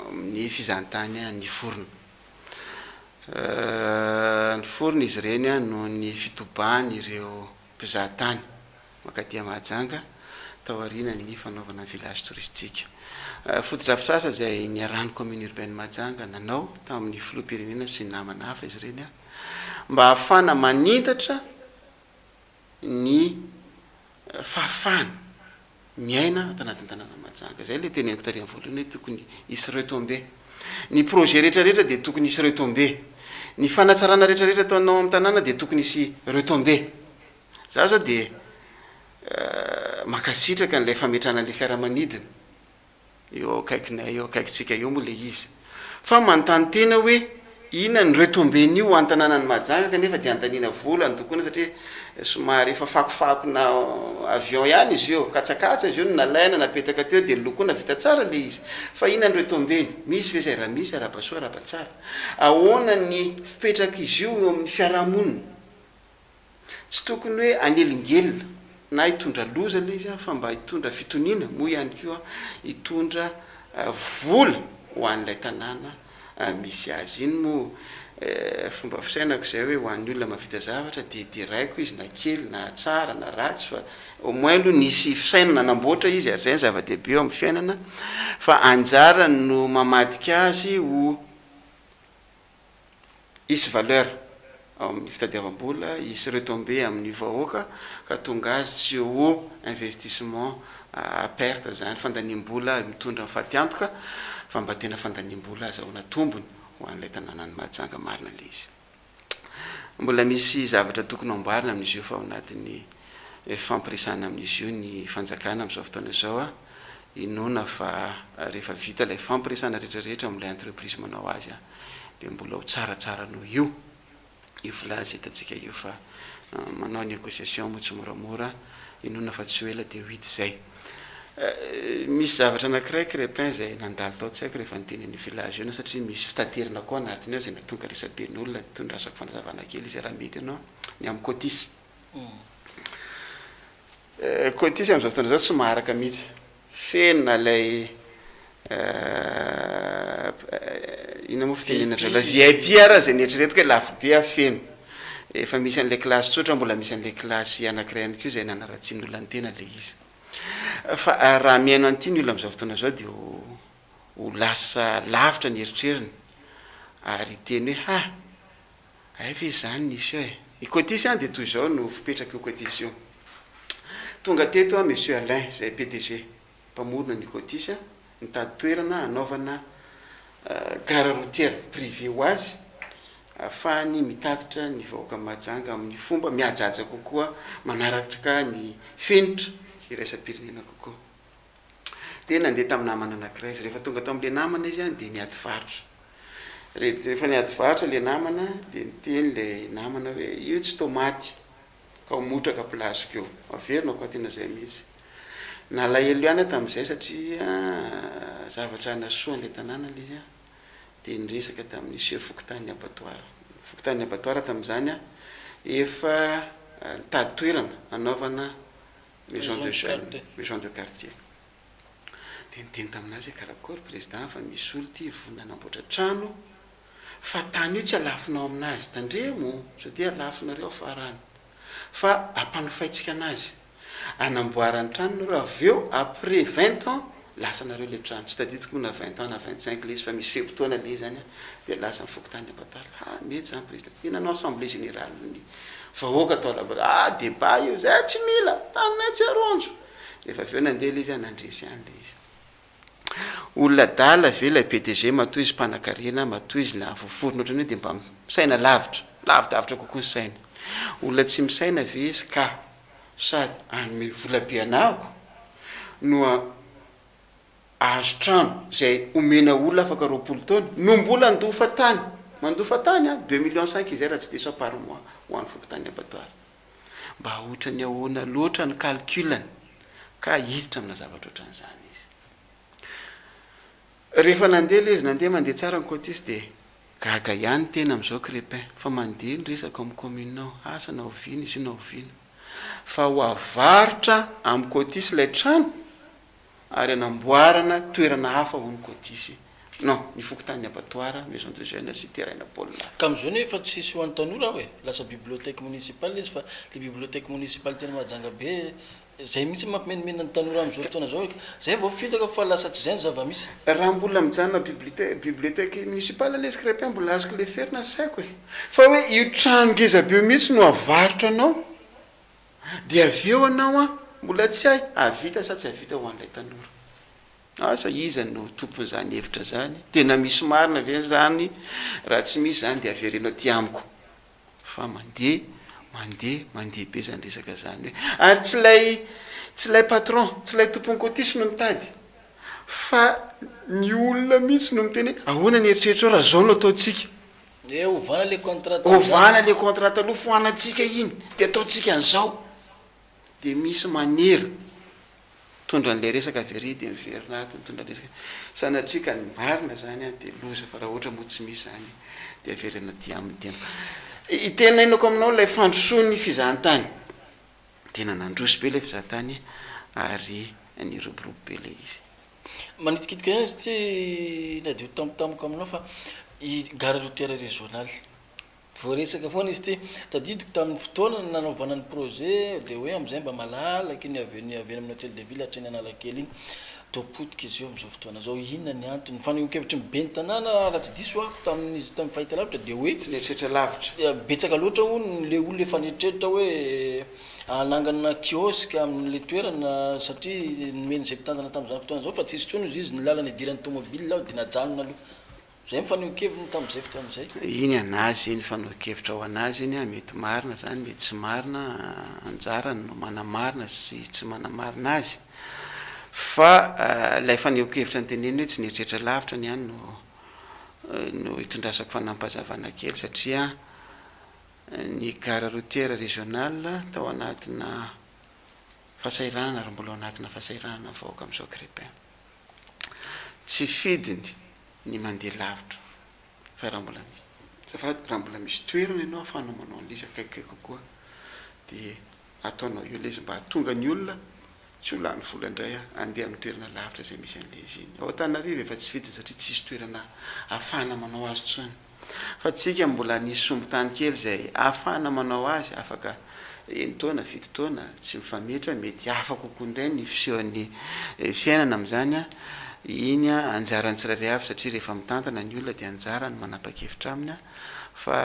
amin'ny fizahantany niforona. Niforona izy ireny noho ny fitobahan'ireo mpizahatany mankaty Mahajanga taorian'ny fanaovana ny village touristique. Fotodrafitrasa izay niarahan'ny commune urbaine Mahajanga nanao tamin'ny filoham-pirenena sy ny namana hafa izy ireny mba hahafahana manintatra ny fahafahana miaina ato anatin'ny tanànan'i Mahajanga. Izay ilay teneniko tary amin'ny voalohany hoe tokony hisy retombées. Ny projet rehetra rehetra dia tokony hisy retombées. Ny fanatsarana rehetra rehetra ataonao amin'ny tanàna dia tokony hisy retombées. Za zao dia mankasitraka an'ilay fametrahana an'ilay fiaramanidina. Eo akaikinay, eo akaikintsika eo moa ilay izy. Fa manontany tena hoe inona ny retombées-n'io ho an'ny tanànan'i Mahajanga kanefa dia andaniana vola andokoana satria somary efa fakofakona avion ihany izy io, katsakatsa izy io no nalaina napetaka teo dia nolokoina vita tsara ilay izy. Fa inona ny retombées-ny? Misy ve izay? Raha misy, arahaba soa, arahaba tsara. Ahoana ny fipetrak'izy io eo amin'ny fiarahamonina? Tsy tokony hoe hanelingelina na hitondra loza ilay izy fa mba hitondra fitoniana moa ihany koa hitondra vola ho an'ilay tanàna misy azy. Iny moa fomba fisainako izay hoe ho an'ny olona mahavita zavatra dia deraiko izy na kely na tsara na ratsy fa au moins aloha nisy fisainana nanamboatra izy ary izay no zava-dehibe eo amin'ny fiainana fa anjarany no mamadika azy ho Hisy valeur ao amin'ny fitadiavam-bola, hisy retombées amin'ny vahoaka ka tonga azy tsy ho investissement à perte izany, fandaniam-bola mitondra ny fatiantoka fa mba tena fandaniam-bola azahoana tombony ho an'ilay tanànan'i Mahajanga marina ilay izy. Mbola misy zavatra tokony ho amboarina amin'izy io fa ao anatin'ny fifampiresahana amin'izy io ny fanjakana amin'izao fotoana izao. Inoana fa rehefa vita ilay fampiresahana rehetra rehetra amin'ilay entreprise manao azy dia mbola ho tsaratsara noho io io village hitantsika io fa manao négociation moa tsy moramora, inoana fa tsy ho ela dia ho hita izay. Misy zavatra anankiray Crépin izay nandalo tao an-tsaiko rehefa niteny an'io village io ianao satria misy fitaterana koa anatiny ao izay nahatonga resaben'olona, tondrasako fanazavana kely izy raha mety ianao, ny amin'ny Cotisse. Cotisse amin'izao fotoana izao tsy maharaka mihitsy. Feno na ilay inona moa fitenenana azy, ilay VIP ara izay neritreretiko hoe lafo be aho feno. Efa misy an'ilay kilasy tsotra, mbola misy an'ilay kilasy anankiray ihany koa izay nanaratsian'ny olona ny tena ilay izy. Fa raha mihaino an'ity ny olona amin'izao fotoana izao dia ho lasa lavitra ny eritreriny ary hiteny hoe ha! Hay ve izany nisy eo e! I Cotisse an dia toy izao no fipetrak'io Cotisse io. Tonga teto an Monsieur Alain izay PDG mpamorona ny Cotisse nitady toerana hanaovana gare routière privée ho azy ahafahany mitatitra ny vahoakan'i Mahajanga amin'ny fomba mihajahaja kokoa manaraka ny fenitra. iraisam-pirenena kokoa. Dia nandeha tamin'ny namana anankiray izy. Rehefa tonga tao amin'ilay namana izy dia niady varotra. Rehefa niady varotra ilay namana dia niteny ilay namana hoe io tsy tomaty ka ho motraka plaziko eo. Averina ko tena izay mihitsy. Nalahelo ihany aho tamin'izay satria zavatra hanasoa an'ilay tanàna ilay izy. Dia niresaka tamin'ny chef fokontanin'ny abattoir. Fokontanin'ny abattoir tamin'izany efa nitady toerana hanaovana maison de jeune, maison de quartier. Dia niteny tamin'azy hoe karakory président fa misy olo ty vonona hanamboatra trano fa tany io tsy alafonao aminazy, tandremo sao dia alafonareo afara any fa ampanofaintsika anazy. Anamboarany trano nareo avy eo après 20 ans lasa nareo le trano, tsy tadidiko moa na 20 ans na 25 le izy fa misy fe-potoana le izy zany an, de lasa ny fokontany Ambatala, ah mety zany président, de nanao assemblée générale ny vahoaka tao Ambatala, ah débat io, zay tsy mila, taninay tsy aronjo, rehefa avy eo nandeha le izy an, nandresy ihany le izy. Olona adala ve ilay PDG matoa izy mpanakarena, matoa izy nahavoaforona ohatran'io dia mba misaina lavitra, lavidavitra kokoa ny sainy. Olona tsy misaina ve izy ka sady hanome vola be anahako no hahazo trano izay omena olona afaka 20 taona no mbola handofa tany, mandofa tany an, deux millions cinq izay raha tsy diso aho par mois ho an'ny fokontany Abattoir. Mba ohatran'ny ahoana loatra ny calcul-ny ka hiditra amina zavatra ohatran'izany izy. Rehefa nandeha ilay izy, nandeha mandeha tsara ny cotisse dia gaga ihany ny tena amin'izao Crépin fa mandeha ny resaka ao amin'ny commune ao, asa na oviana izy io na oviana fa ho avarotra amin'ny cotisse ilay trano ary hanamboarana toerana hafa hono cotisse, non, ny fokontanin'ny abattoir, maison de jeunes sy terrain-na baolina. Ka amin'izao nefa tsisy ho an'ny tanora ao e, lasa bibliothèque municipale izy fa le bibliothèque municipale tena Mahajanga be Zay mihitsy mampimenomenona ny tanora amin'izao fotoana izao, zay vao fitaka fa lasa tsy zay ny zava-misy. Raha mbola mijanona bibliothèque municipale anie izy Crépin mbola azoko leferina ny saiko e! Fa hoe io trano ngeza be io mihitsy no avarotra anao dia avy eo anao an mbola tsy hay hahavita sa tsy hahavita ho an'ilay tanora. Asa iza no tompon'izany hevitra izany? Tena misy marina ve izany? Raha tsy misy izany dia avereno aty amiko. Fa mandeha, mandeha, mandeha be zany resaka zany hoe. Ary tsy ilay, tsy ilay patron, tsy ilay tompon'ny cotisse no mitady, fa ny olona mihitsy no miteny hoe ahoana ny eritreritrao raha zao no ataontsika. Hoe ovana le contrat taloha. Ovana le contrat taloha, foanantsika iny, dia ataontsika an'izao. Dia misy manera. Mitondra an'ilay resaka avy ary dia miverina ato mitondra resaka. Sanatria ka ny marina zany an dia loza fa raha ohatra moa tsy misy zany dia averina aty aminy tena. Itenenako aminao ilay fandrosoan'ny fizahantany. Tena nandroso be ilay fizahantany ary niroborobo be ilay izy. Manitikitika ihany izy ity na dia ho tampotampoka aminao fa i gare routière régionale. Voaresaka foana izy ity. Tadidiko tamin'ny fotoana nanaovana ny projet dia hoe amin'izay mba malalaka iny avy eny avy eny amin'ny Hotel de Ville hatreny Analakely iny. Toa potika izy io amin'izao fotoana izao. Inona ny antony? Ny fanehoan-kevitry ny ben'ny tanàna raha tsy diso aho tamin'izy tamin'ny fahitalavitra dia hoe. Tsy nieritreritra lavitra. Betsaka loatra hono ilay olona efa nieritreritra hoe hanangana kiosque amin'ilay toerana satria nomen'izay mpitantana tamin'izany fotoana izao fa tsisy intsony hozy izy ny lalana idiran'ny tomobile ao dia najanona aloha. Izay ny fanehoan-keviny tamin'izay fotoana izay. Iny an'azy iny fanehoan-kevitra ho an'azy iny an, mety marina izany mety tsy marina, anjarany no manamarina sy tsy manamarina azy, fa ilay fanehoan-kevitra noteneniny hoe tsy nieritreritra lavitra ny ahy no no itondrasako fanampazavana kely satria ny gare routière régionale tao anatina fahasahiranana ary mbola ao anatina fahasahiranana ny vahoaka amin'izao Crépin. Tsy fidiny ny mandeha lavitra fa raha mbola misy azafady raha mbola misy toerana ianao ahafahanao manao an'ilay izy akaikikaiky kokoa dia ataonao eo ilay izy mba hahatonga ny olona tsy ho lany vola indray handeha amin'ny toerana lavitra izay misy an'ilay izy iny. Ao Antananarivo efa tsy fidiny satria tsisy toerana ahafahana manao azy intsony. Fa tsika mbola nisy sombintany kely izay ahafahana manao azy afaka enin-taona, fito taona, tsy mifametra, mety hafa kokoa indray ny fisehon'ny fiainana amin'izany, iny anjaran'ny tsirairay avy satria rehefa mitantana ny olona dia anjarany ny manapa-kevitra aminy fa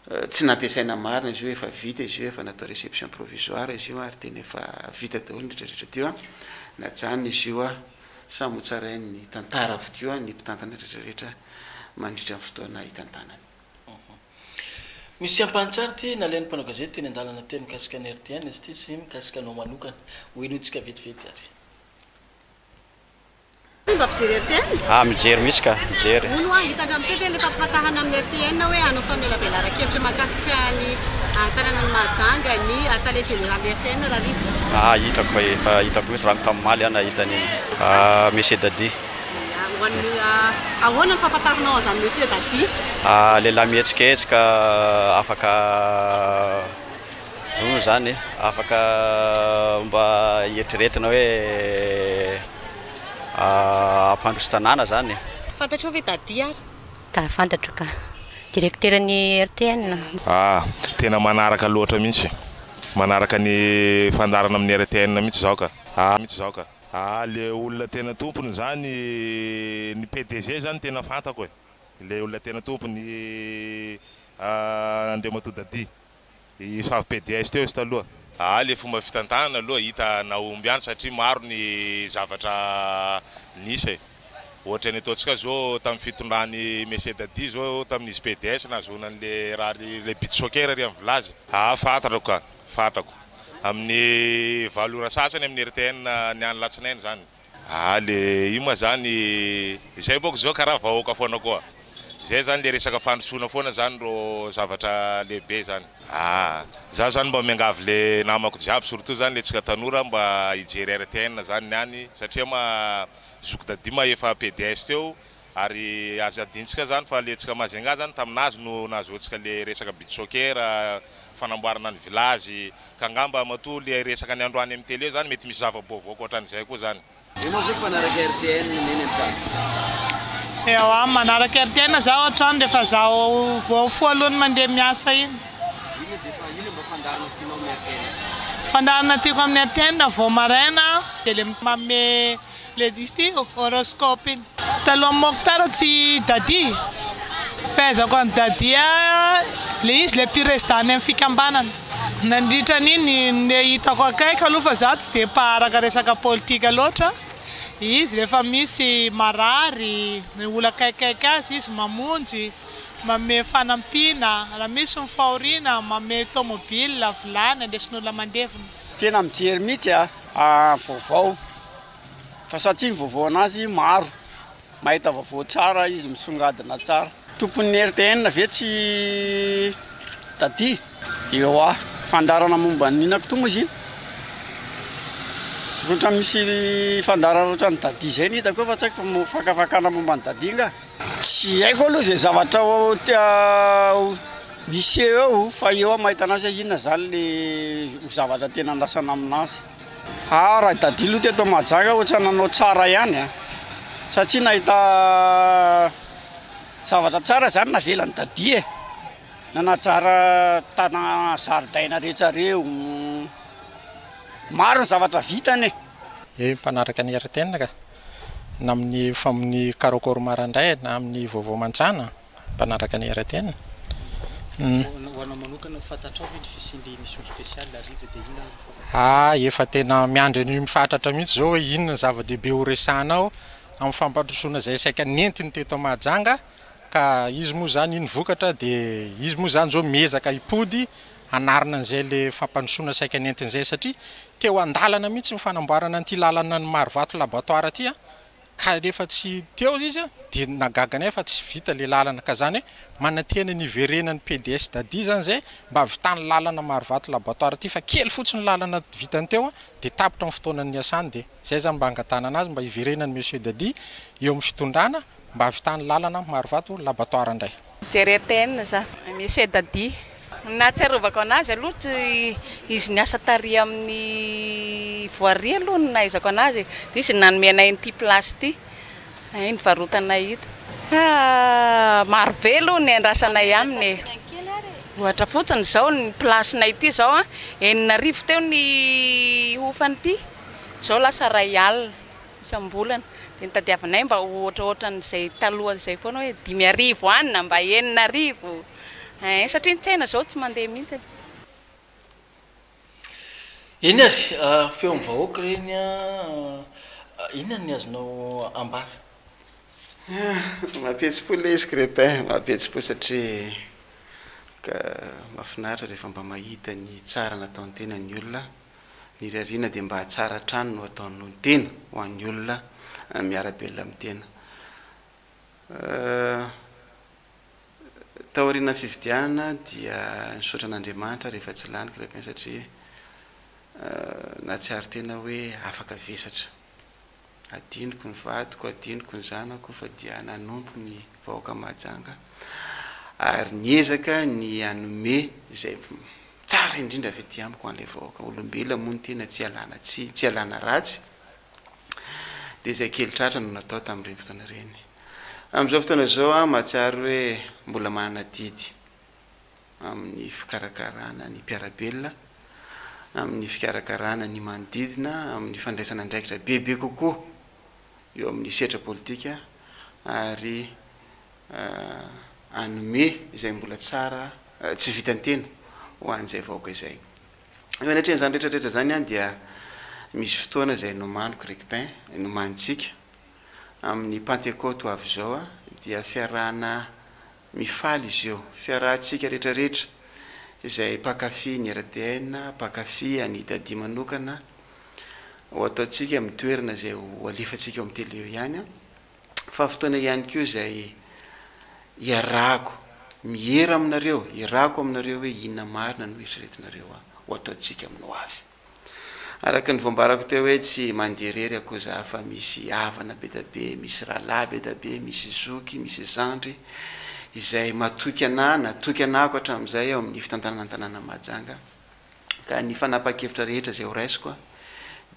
tsy nampiasaina marina izy io, efa vita izy io, efa natao réception provisoire izy io ary tena efa vita daholo ny rehetra rehetra teo, najanona izy io. Samy ho tsarain'ny tantara avokoa ny mpitantana rehetra rehetra mandritra ny fotoana hitantanany. Misy ampahany tsara ity nalain'ny mpanao gazety teny an-dalana teny mikasika ny RTN izy ity sy mikasika anao manokana. Ho henointsika vetivety ary. Mba mpijery RTN? Ah, mijery mihitsy ka, mijery. Hono hoa, hita hatramin'izay ve ilay fampifantahana amin'ny RTN hoe hanao famelabelaran-kevitra mahakasika ny tanànan'i Mahajanga ny tale jeneralin'ny RTN Rarivo? Ah, hitako fa efa hitako mihitsy raha tamin'ny omaly aho nahita an'iny. Ah, Monsieur Daddy. Ho an'ny, ahoana ny fahafantaranao an'izany Monsieur Daddy? Ah, lehilahy mihetsiketsika, afaka Io izany afaka mba hieritreretina hoe hampandroso tanàna izany e. Fantatrao ve Daddy ary? Da fantatro ka. Directeur ny RTN. Ah, tena manaraka loatra mihitsy. Manaraka ny fandaharana amin'ny RTN mihitsy zaho ka. Ah, mihitsy zaho ka. Ah, le olona tena tompony zany, ny PDG zany tena fantako e. Le olona tena tompony, Andriamatoa Daddy. Efa avy PDS teo izy taloha. Aa le fomba fitantanana aloha hita nahomby ihany satria maro ny zavatra nisy e. Ohatra ny ataontsika zao tamin'ny fitondran'i Monsieur Daddy zao tamin'izy PDS nahazoana an'le raha ry le beach soccer ry amin'ny village. Aa fantatro ka, fantrako. Amin'ny valo ora sasany amin'ny RTN ny any latsinainy zany. Ah le io ma zany izay boko zao karaha vahoaka foana koa zay zany le resaka fandrosoana foana zany ro zavatra lehibe zany ah za zany mba miangavy le namako jiaby surtout zany le tsika tanora mba hijery RTN zany ny any satria ma zoky Daddy ma efa PDS teo ary aza adintsika zany fa le tsika Majunga zany taminazy no nahazoantsika le resaka beach soccer fanamboarana ny village Ka angamba matoa le resaka ny androany amin'ny télé zany mety misy zava-baovao ankoatran'izay koa zany. Enao ve mpanaraka RTN neny an-trano? Ewa, manaraka RTN zaho an-trano rehefa zaho vao mifoha aloha ny mandeha miasa iny. Inona dia efa inona mba fandaharana tianao amin'ny RTN? Fandaharana tiako amin'ny RTN vao maraina dia le manome Le izy ity horoscope iny. Taloha Mokhtar tsy Daddy? Fahaizako an'i Daddy le izy le président any amin'ny fikambanana. Nandritra an'iny ny hitako akaiky aloha fa za tsy dia mpaharaka resaka politika loatra, izy rehefa misy marary, ny olona akaikikaiky azy izy mamonjy, manome fanampiana, raha misy ny fahoriana manome tomobile, vilany andesin'olona mandevina. Tena mijery mihitsy a, vaovao. Fa satria ny vaovao anazy maro, mahita vaovao tsara izy, misongadina tsara. Tompon'ny RTN ve tsy Daddy? Ewa, fandaharana momba ny inona koa moa izy iny? Ohatran'ny misy fandaharana ohatran'ny Daddy izay no hitako eo fa tsy haiko fa fakafakana momba an'i Daddy nga. Tsy haiko aloha izay zavatra ho miseho eo fa eo aho mahita anazy hoe inona izany le ho zavatra tena andrasana aminazy. Ah raha i Daddy aloha teto Mahajanga ohatran'ny nanao tsara ihany a! Satria nahita zavatra tsara zany navelan'i Daddy e! Nanajara tana zaridaina rehetra reo, maro ny zavatra vitany e! Eh mpanaraka ny RTN ka! Na amin'ny amin'ny karakôro maraindray na amin'ny vaovao mantsana. Mpanaraka ny RTN. Ho anao manokana, fantatrao ve ny fisian'ilay émission spéciale hariva dia inona no fahafantarana? Ah, efa tena miandry an'io mifatratra mihitsy izao hoe inona ny zava-dehibe ho resahana ao amin'ny fampandrosoana izay saika nentiny teto Mahajanga ka izy moa izany iny vokatra dia izy moa izany izao miezaka hipody hanarina an'izay le fampandrosoana saika nentiny izay satria teo an-dalana mihitsy ny fanamboarana an'ity lalana ny Marovato laboratoire ity Ka rehefa tsy teo izy dia nagaga anay fa tsy vita le lalana ka zany hoe manantena ny hiverenan'ny PDS Daddy zany zay mba hahavitany lalana Marovato laboratoire ty fa kely fotsiny lalana vitany teo dia tapitra ny fotoana niasany dia zay zany mba angatahana anazy mba hiverenan'i Monsieur Daddy eo amin'ny fitondrana mba hahavitany lalana Marovato laboratoire ndray. Mijery RTN za. Monsieur Daddy. Ny nahatsiarovako anazy aloha tsy izy niasa tary amin'ny voirie aloha no nahaizako anazy e. Dia izy no nanome anay an'ity place ity, hay nivarotanay ito. Maro be aloha ny andrasanay aminy e. Ohatra fotsiny izao ny place-nay ity izao an, 6000 teo ny hofan'ity, izao lasa iray alina isam-bolana. Dia nitadiavinay mba ho ohatraohatran'izay taloha izay foana hoe 5000 any na mba 6000. Ein, satria ny tsena zao tsy mandeha mihitsy. Eny ary, feon'ny vahoaka ireny an, inona ny azonao ambara? Mampihetsi-po ilay izy Crépin, mampihetsi-po satria. Ka mahafinaritra rehefa mba mahita ny tsara nataon'ny tena ny olona. Ny irariana dia mba tsara hatrany no ataon'ny tena ho an'ny olona miara-belona amin'ny tena. Taorian'ny fifidianana dia nisaotra an'Andriamanitra rehefa tsy lany Crépin satria nahatsiaro tena hoe afaka vesatra. Adinoko ny vadiko, adinoko ny zanako fa dia nanompo ny vahoaka Mahajanga ary niezaka ny hanome izay tsara indrindra avy aty amiko ho an'ilay vahoaka. Olombelona moa ny tena tsy ialana tsy tsy ialana ratsy dia izay kely tratra no natao tamin'ireny fotoana ireny. Amin'izao fotoana izao aho mahatsiaro hoe mbola manana adidy amin'ny fikarakarana ny mpiara-belona, amin'ny fikarakarana ny manodidina, amin'ny fandraisana andraikitra bebe kokoa eo amin'ny sehatra politika ary hanome izay mbola tsara tsy vitan-tena ho an'izay vahoaka izay. Eo anatrehan'izany rehetra rehetra izany dia misy fotoana izay nomaniko Recpin, nomanintsika amin'ny Pantekoty ho avy izao dia fiarahana Mifaly izy io. Fiarahantsika rehetra rehetra izay mpankafy ny RTN, mpankafy an'i Daddy manokana, ho ataontsika amin'ny toerana izay ho alefantsika eo amin'ny télé eo ihany, fa fotoana ihany koa izay iarahako miera aminareo, iarahako aminareo hoe inona marina no eritreretinareo ho ataontsika amin'ny ho avy. Araka ny voambarako teo hoe tsy mandeha irery akoho za fa misy havana be da be, misy rahalahy be da be, misy zoky, misy zandry izay matoky anah, natoky anah ko hatramin'izay ao amin'ny fitantanana ny tanàna Mahajanga ka ny fanapahan-kevitra rehetra izay ho raisiko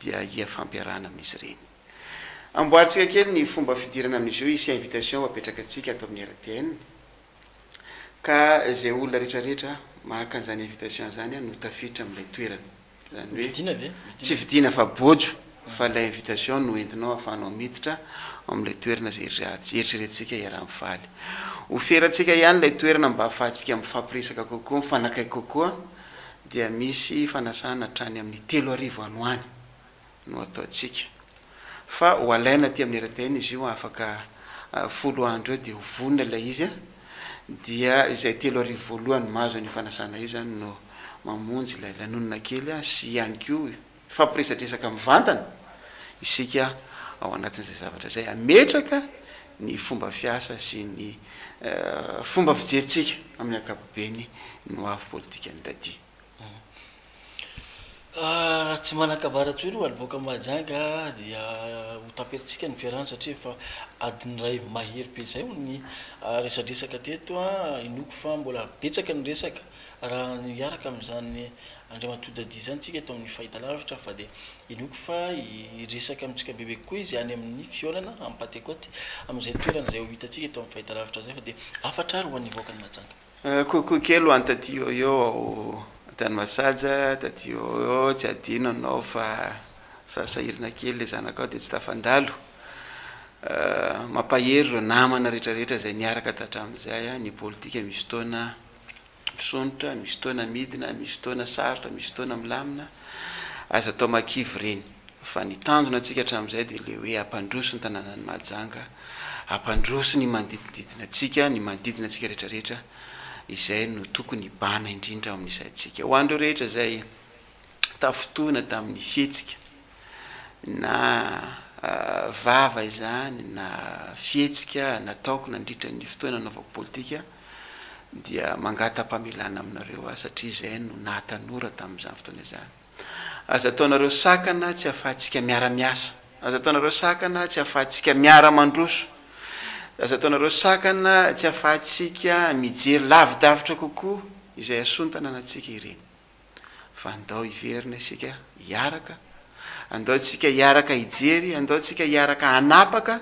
dia hiafampiarahana amin'izy ireny. Amboarintsika kely ny fomba fidirana amin'izy io, hisy invitation ho apetrakantsika ato amin'ny rtn. Ka izay olona rehetra rehetra maka an'izany invitation izany no tafiditra amin'ilay toerana. Izany hoe Vidiana ve? Tsy vidiana fa bojo fa ilay invitation no entinao ahafahanao miditra ao amin'ilay toerana izay eritreretintsika hiaraha-mifaly. Ho ferantsika ihany ilay toerana mba ahafahantsika mifampiresaka kokoa, mifanakaiky kokoa dia misy fanasana hatrany amin'ny 3000 any ho any. no ataontsika. Fa ho alaina aty amin'ny RTN izy io afaka folo andro eo dia ho vonona ilay izy dia izay 3000 voalohany mahazo an'io fanasana io izany no mamonjy ilay lanonana kely sy ihany koa hifampiresadresaka mivantana isika ao anatin'izay zavatra izay hametraka ny fomba fiasa sy ny fomba fijerintsika amin'ny ankapobeny ny ho avy politikan'i Dadi. Raha tsy manan-kavara-tsoa aloha ny vahoaka Mahajanga dia ho taperintsika ny fiarahana satria efa adiny iray mahery be izay no ny resadresaka teto. Inoako fa mbola betsaka ny resaka raha hiaraka amin'izany Andriamatoa Dadi izany isika eto amin'ny fahitalavitra fa dia inoako fa hiresaka amintsika bebe kokoa izy any amin'ny fihaonana amin'ny Patekoty amin'izay toerana izay ho hitantsika eto amin'ny fahitalavitra izay fa dia hafatra ary ho an'ny vahoakan'i Mahajanga. Coucou kely ho an'i Taty Yoyo ao Antanimasaja, Taty Yoyo tsy adino anao fa za sahirana kely le zanakao dia tsy tafandalo. Mampahery ireo namana rehetra rehetra izay niaraka tatramin'izay, ny politika misy fotoana misondrotra, misy fotoana midina, misy fotoana sarotra, misy fotoana milamina, aza atao makivy ireny. Fa ny tanjona antsika hatramin'izay dia ilay hoe hampandroso ny tanànan'i Mahajanga, hampandroso ny manodidididina antsika, ny manodidina antsika rehetra rehetra, izay no tokony hibahana indrindra ao amin'ny saintsika. Ho an'ireo rehetra izay tafintohina tamin'ny fihetsika na vava izany na fihetsika nataoko nandritra ny fotoana nanaovako politika dia mangata-pamelana aminareo aho satria izay no nahatanora tamin'izany fotoana izany. Aza ataonareo sakana tsy ahafahantsika miara-miasa. Aza ataonareo sakana tsy ahafahantsika miara-mandroso. Aza ataonareo sakana tsy ahafahantsika mijery lavidavitra kokoa izay hasoa ny tanànantsika ireny. Fa andao hiverina isika hiaraka, andao isika hiaraka hijery, andao isika hiaraka hanapaka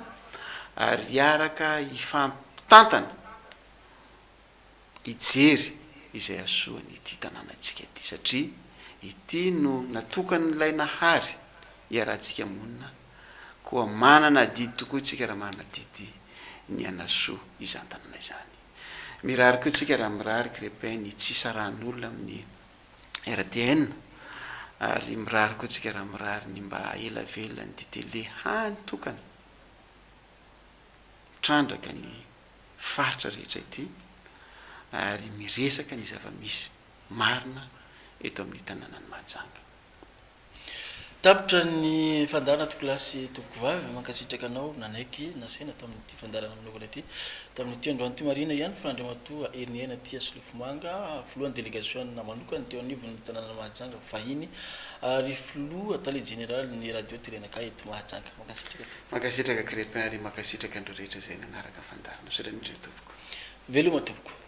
ary hiaraka hifampitantana. hijery izay hasoany ity tanànantsika ity satria ity no natokan'ilay Nahary hiarahantsika monina koa manana adidy tokoa isika raha manana adidy ny hanasoa izany tanàna izany. Mirary koa isika raha mirary Crépin ny tsy hisarahan'olona amin'ny rtn ary mirary koa isika raha mirary ny mba ela velona an'ity télé hany tokana mitrandraka ny faritra rehetra ity. ary miresaka ny zava-misy marina eto amin'ny tanànan'i Mahajanga. Tapitra ny fandaharana tompokolahy sy tompokovavy, mankasitraka anao nanaiky nasaina tamin'ity fandaharana manokana ity tamin'ity androany ity. Marihina ihany fa Andriamatoa Heriniaina Tia Solofomanga, filohan'ny delegasiona manokana teo anivon'ny tanànan'i Mahajanga fahiny ary filoha tale jeneralin'ny Radio Telenaka eto Mahajanga. Mankasitraka tompoko. Mankasitraka Crépin ary mankasitraka an'ireo rehetra izay nanaraka ny fandaharana. Misaotra indrindra tompoko. Veloma tompoko.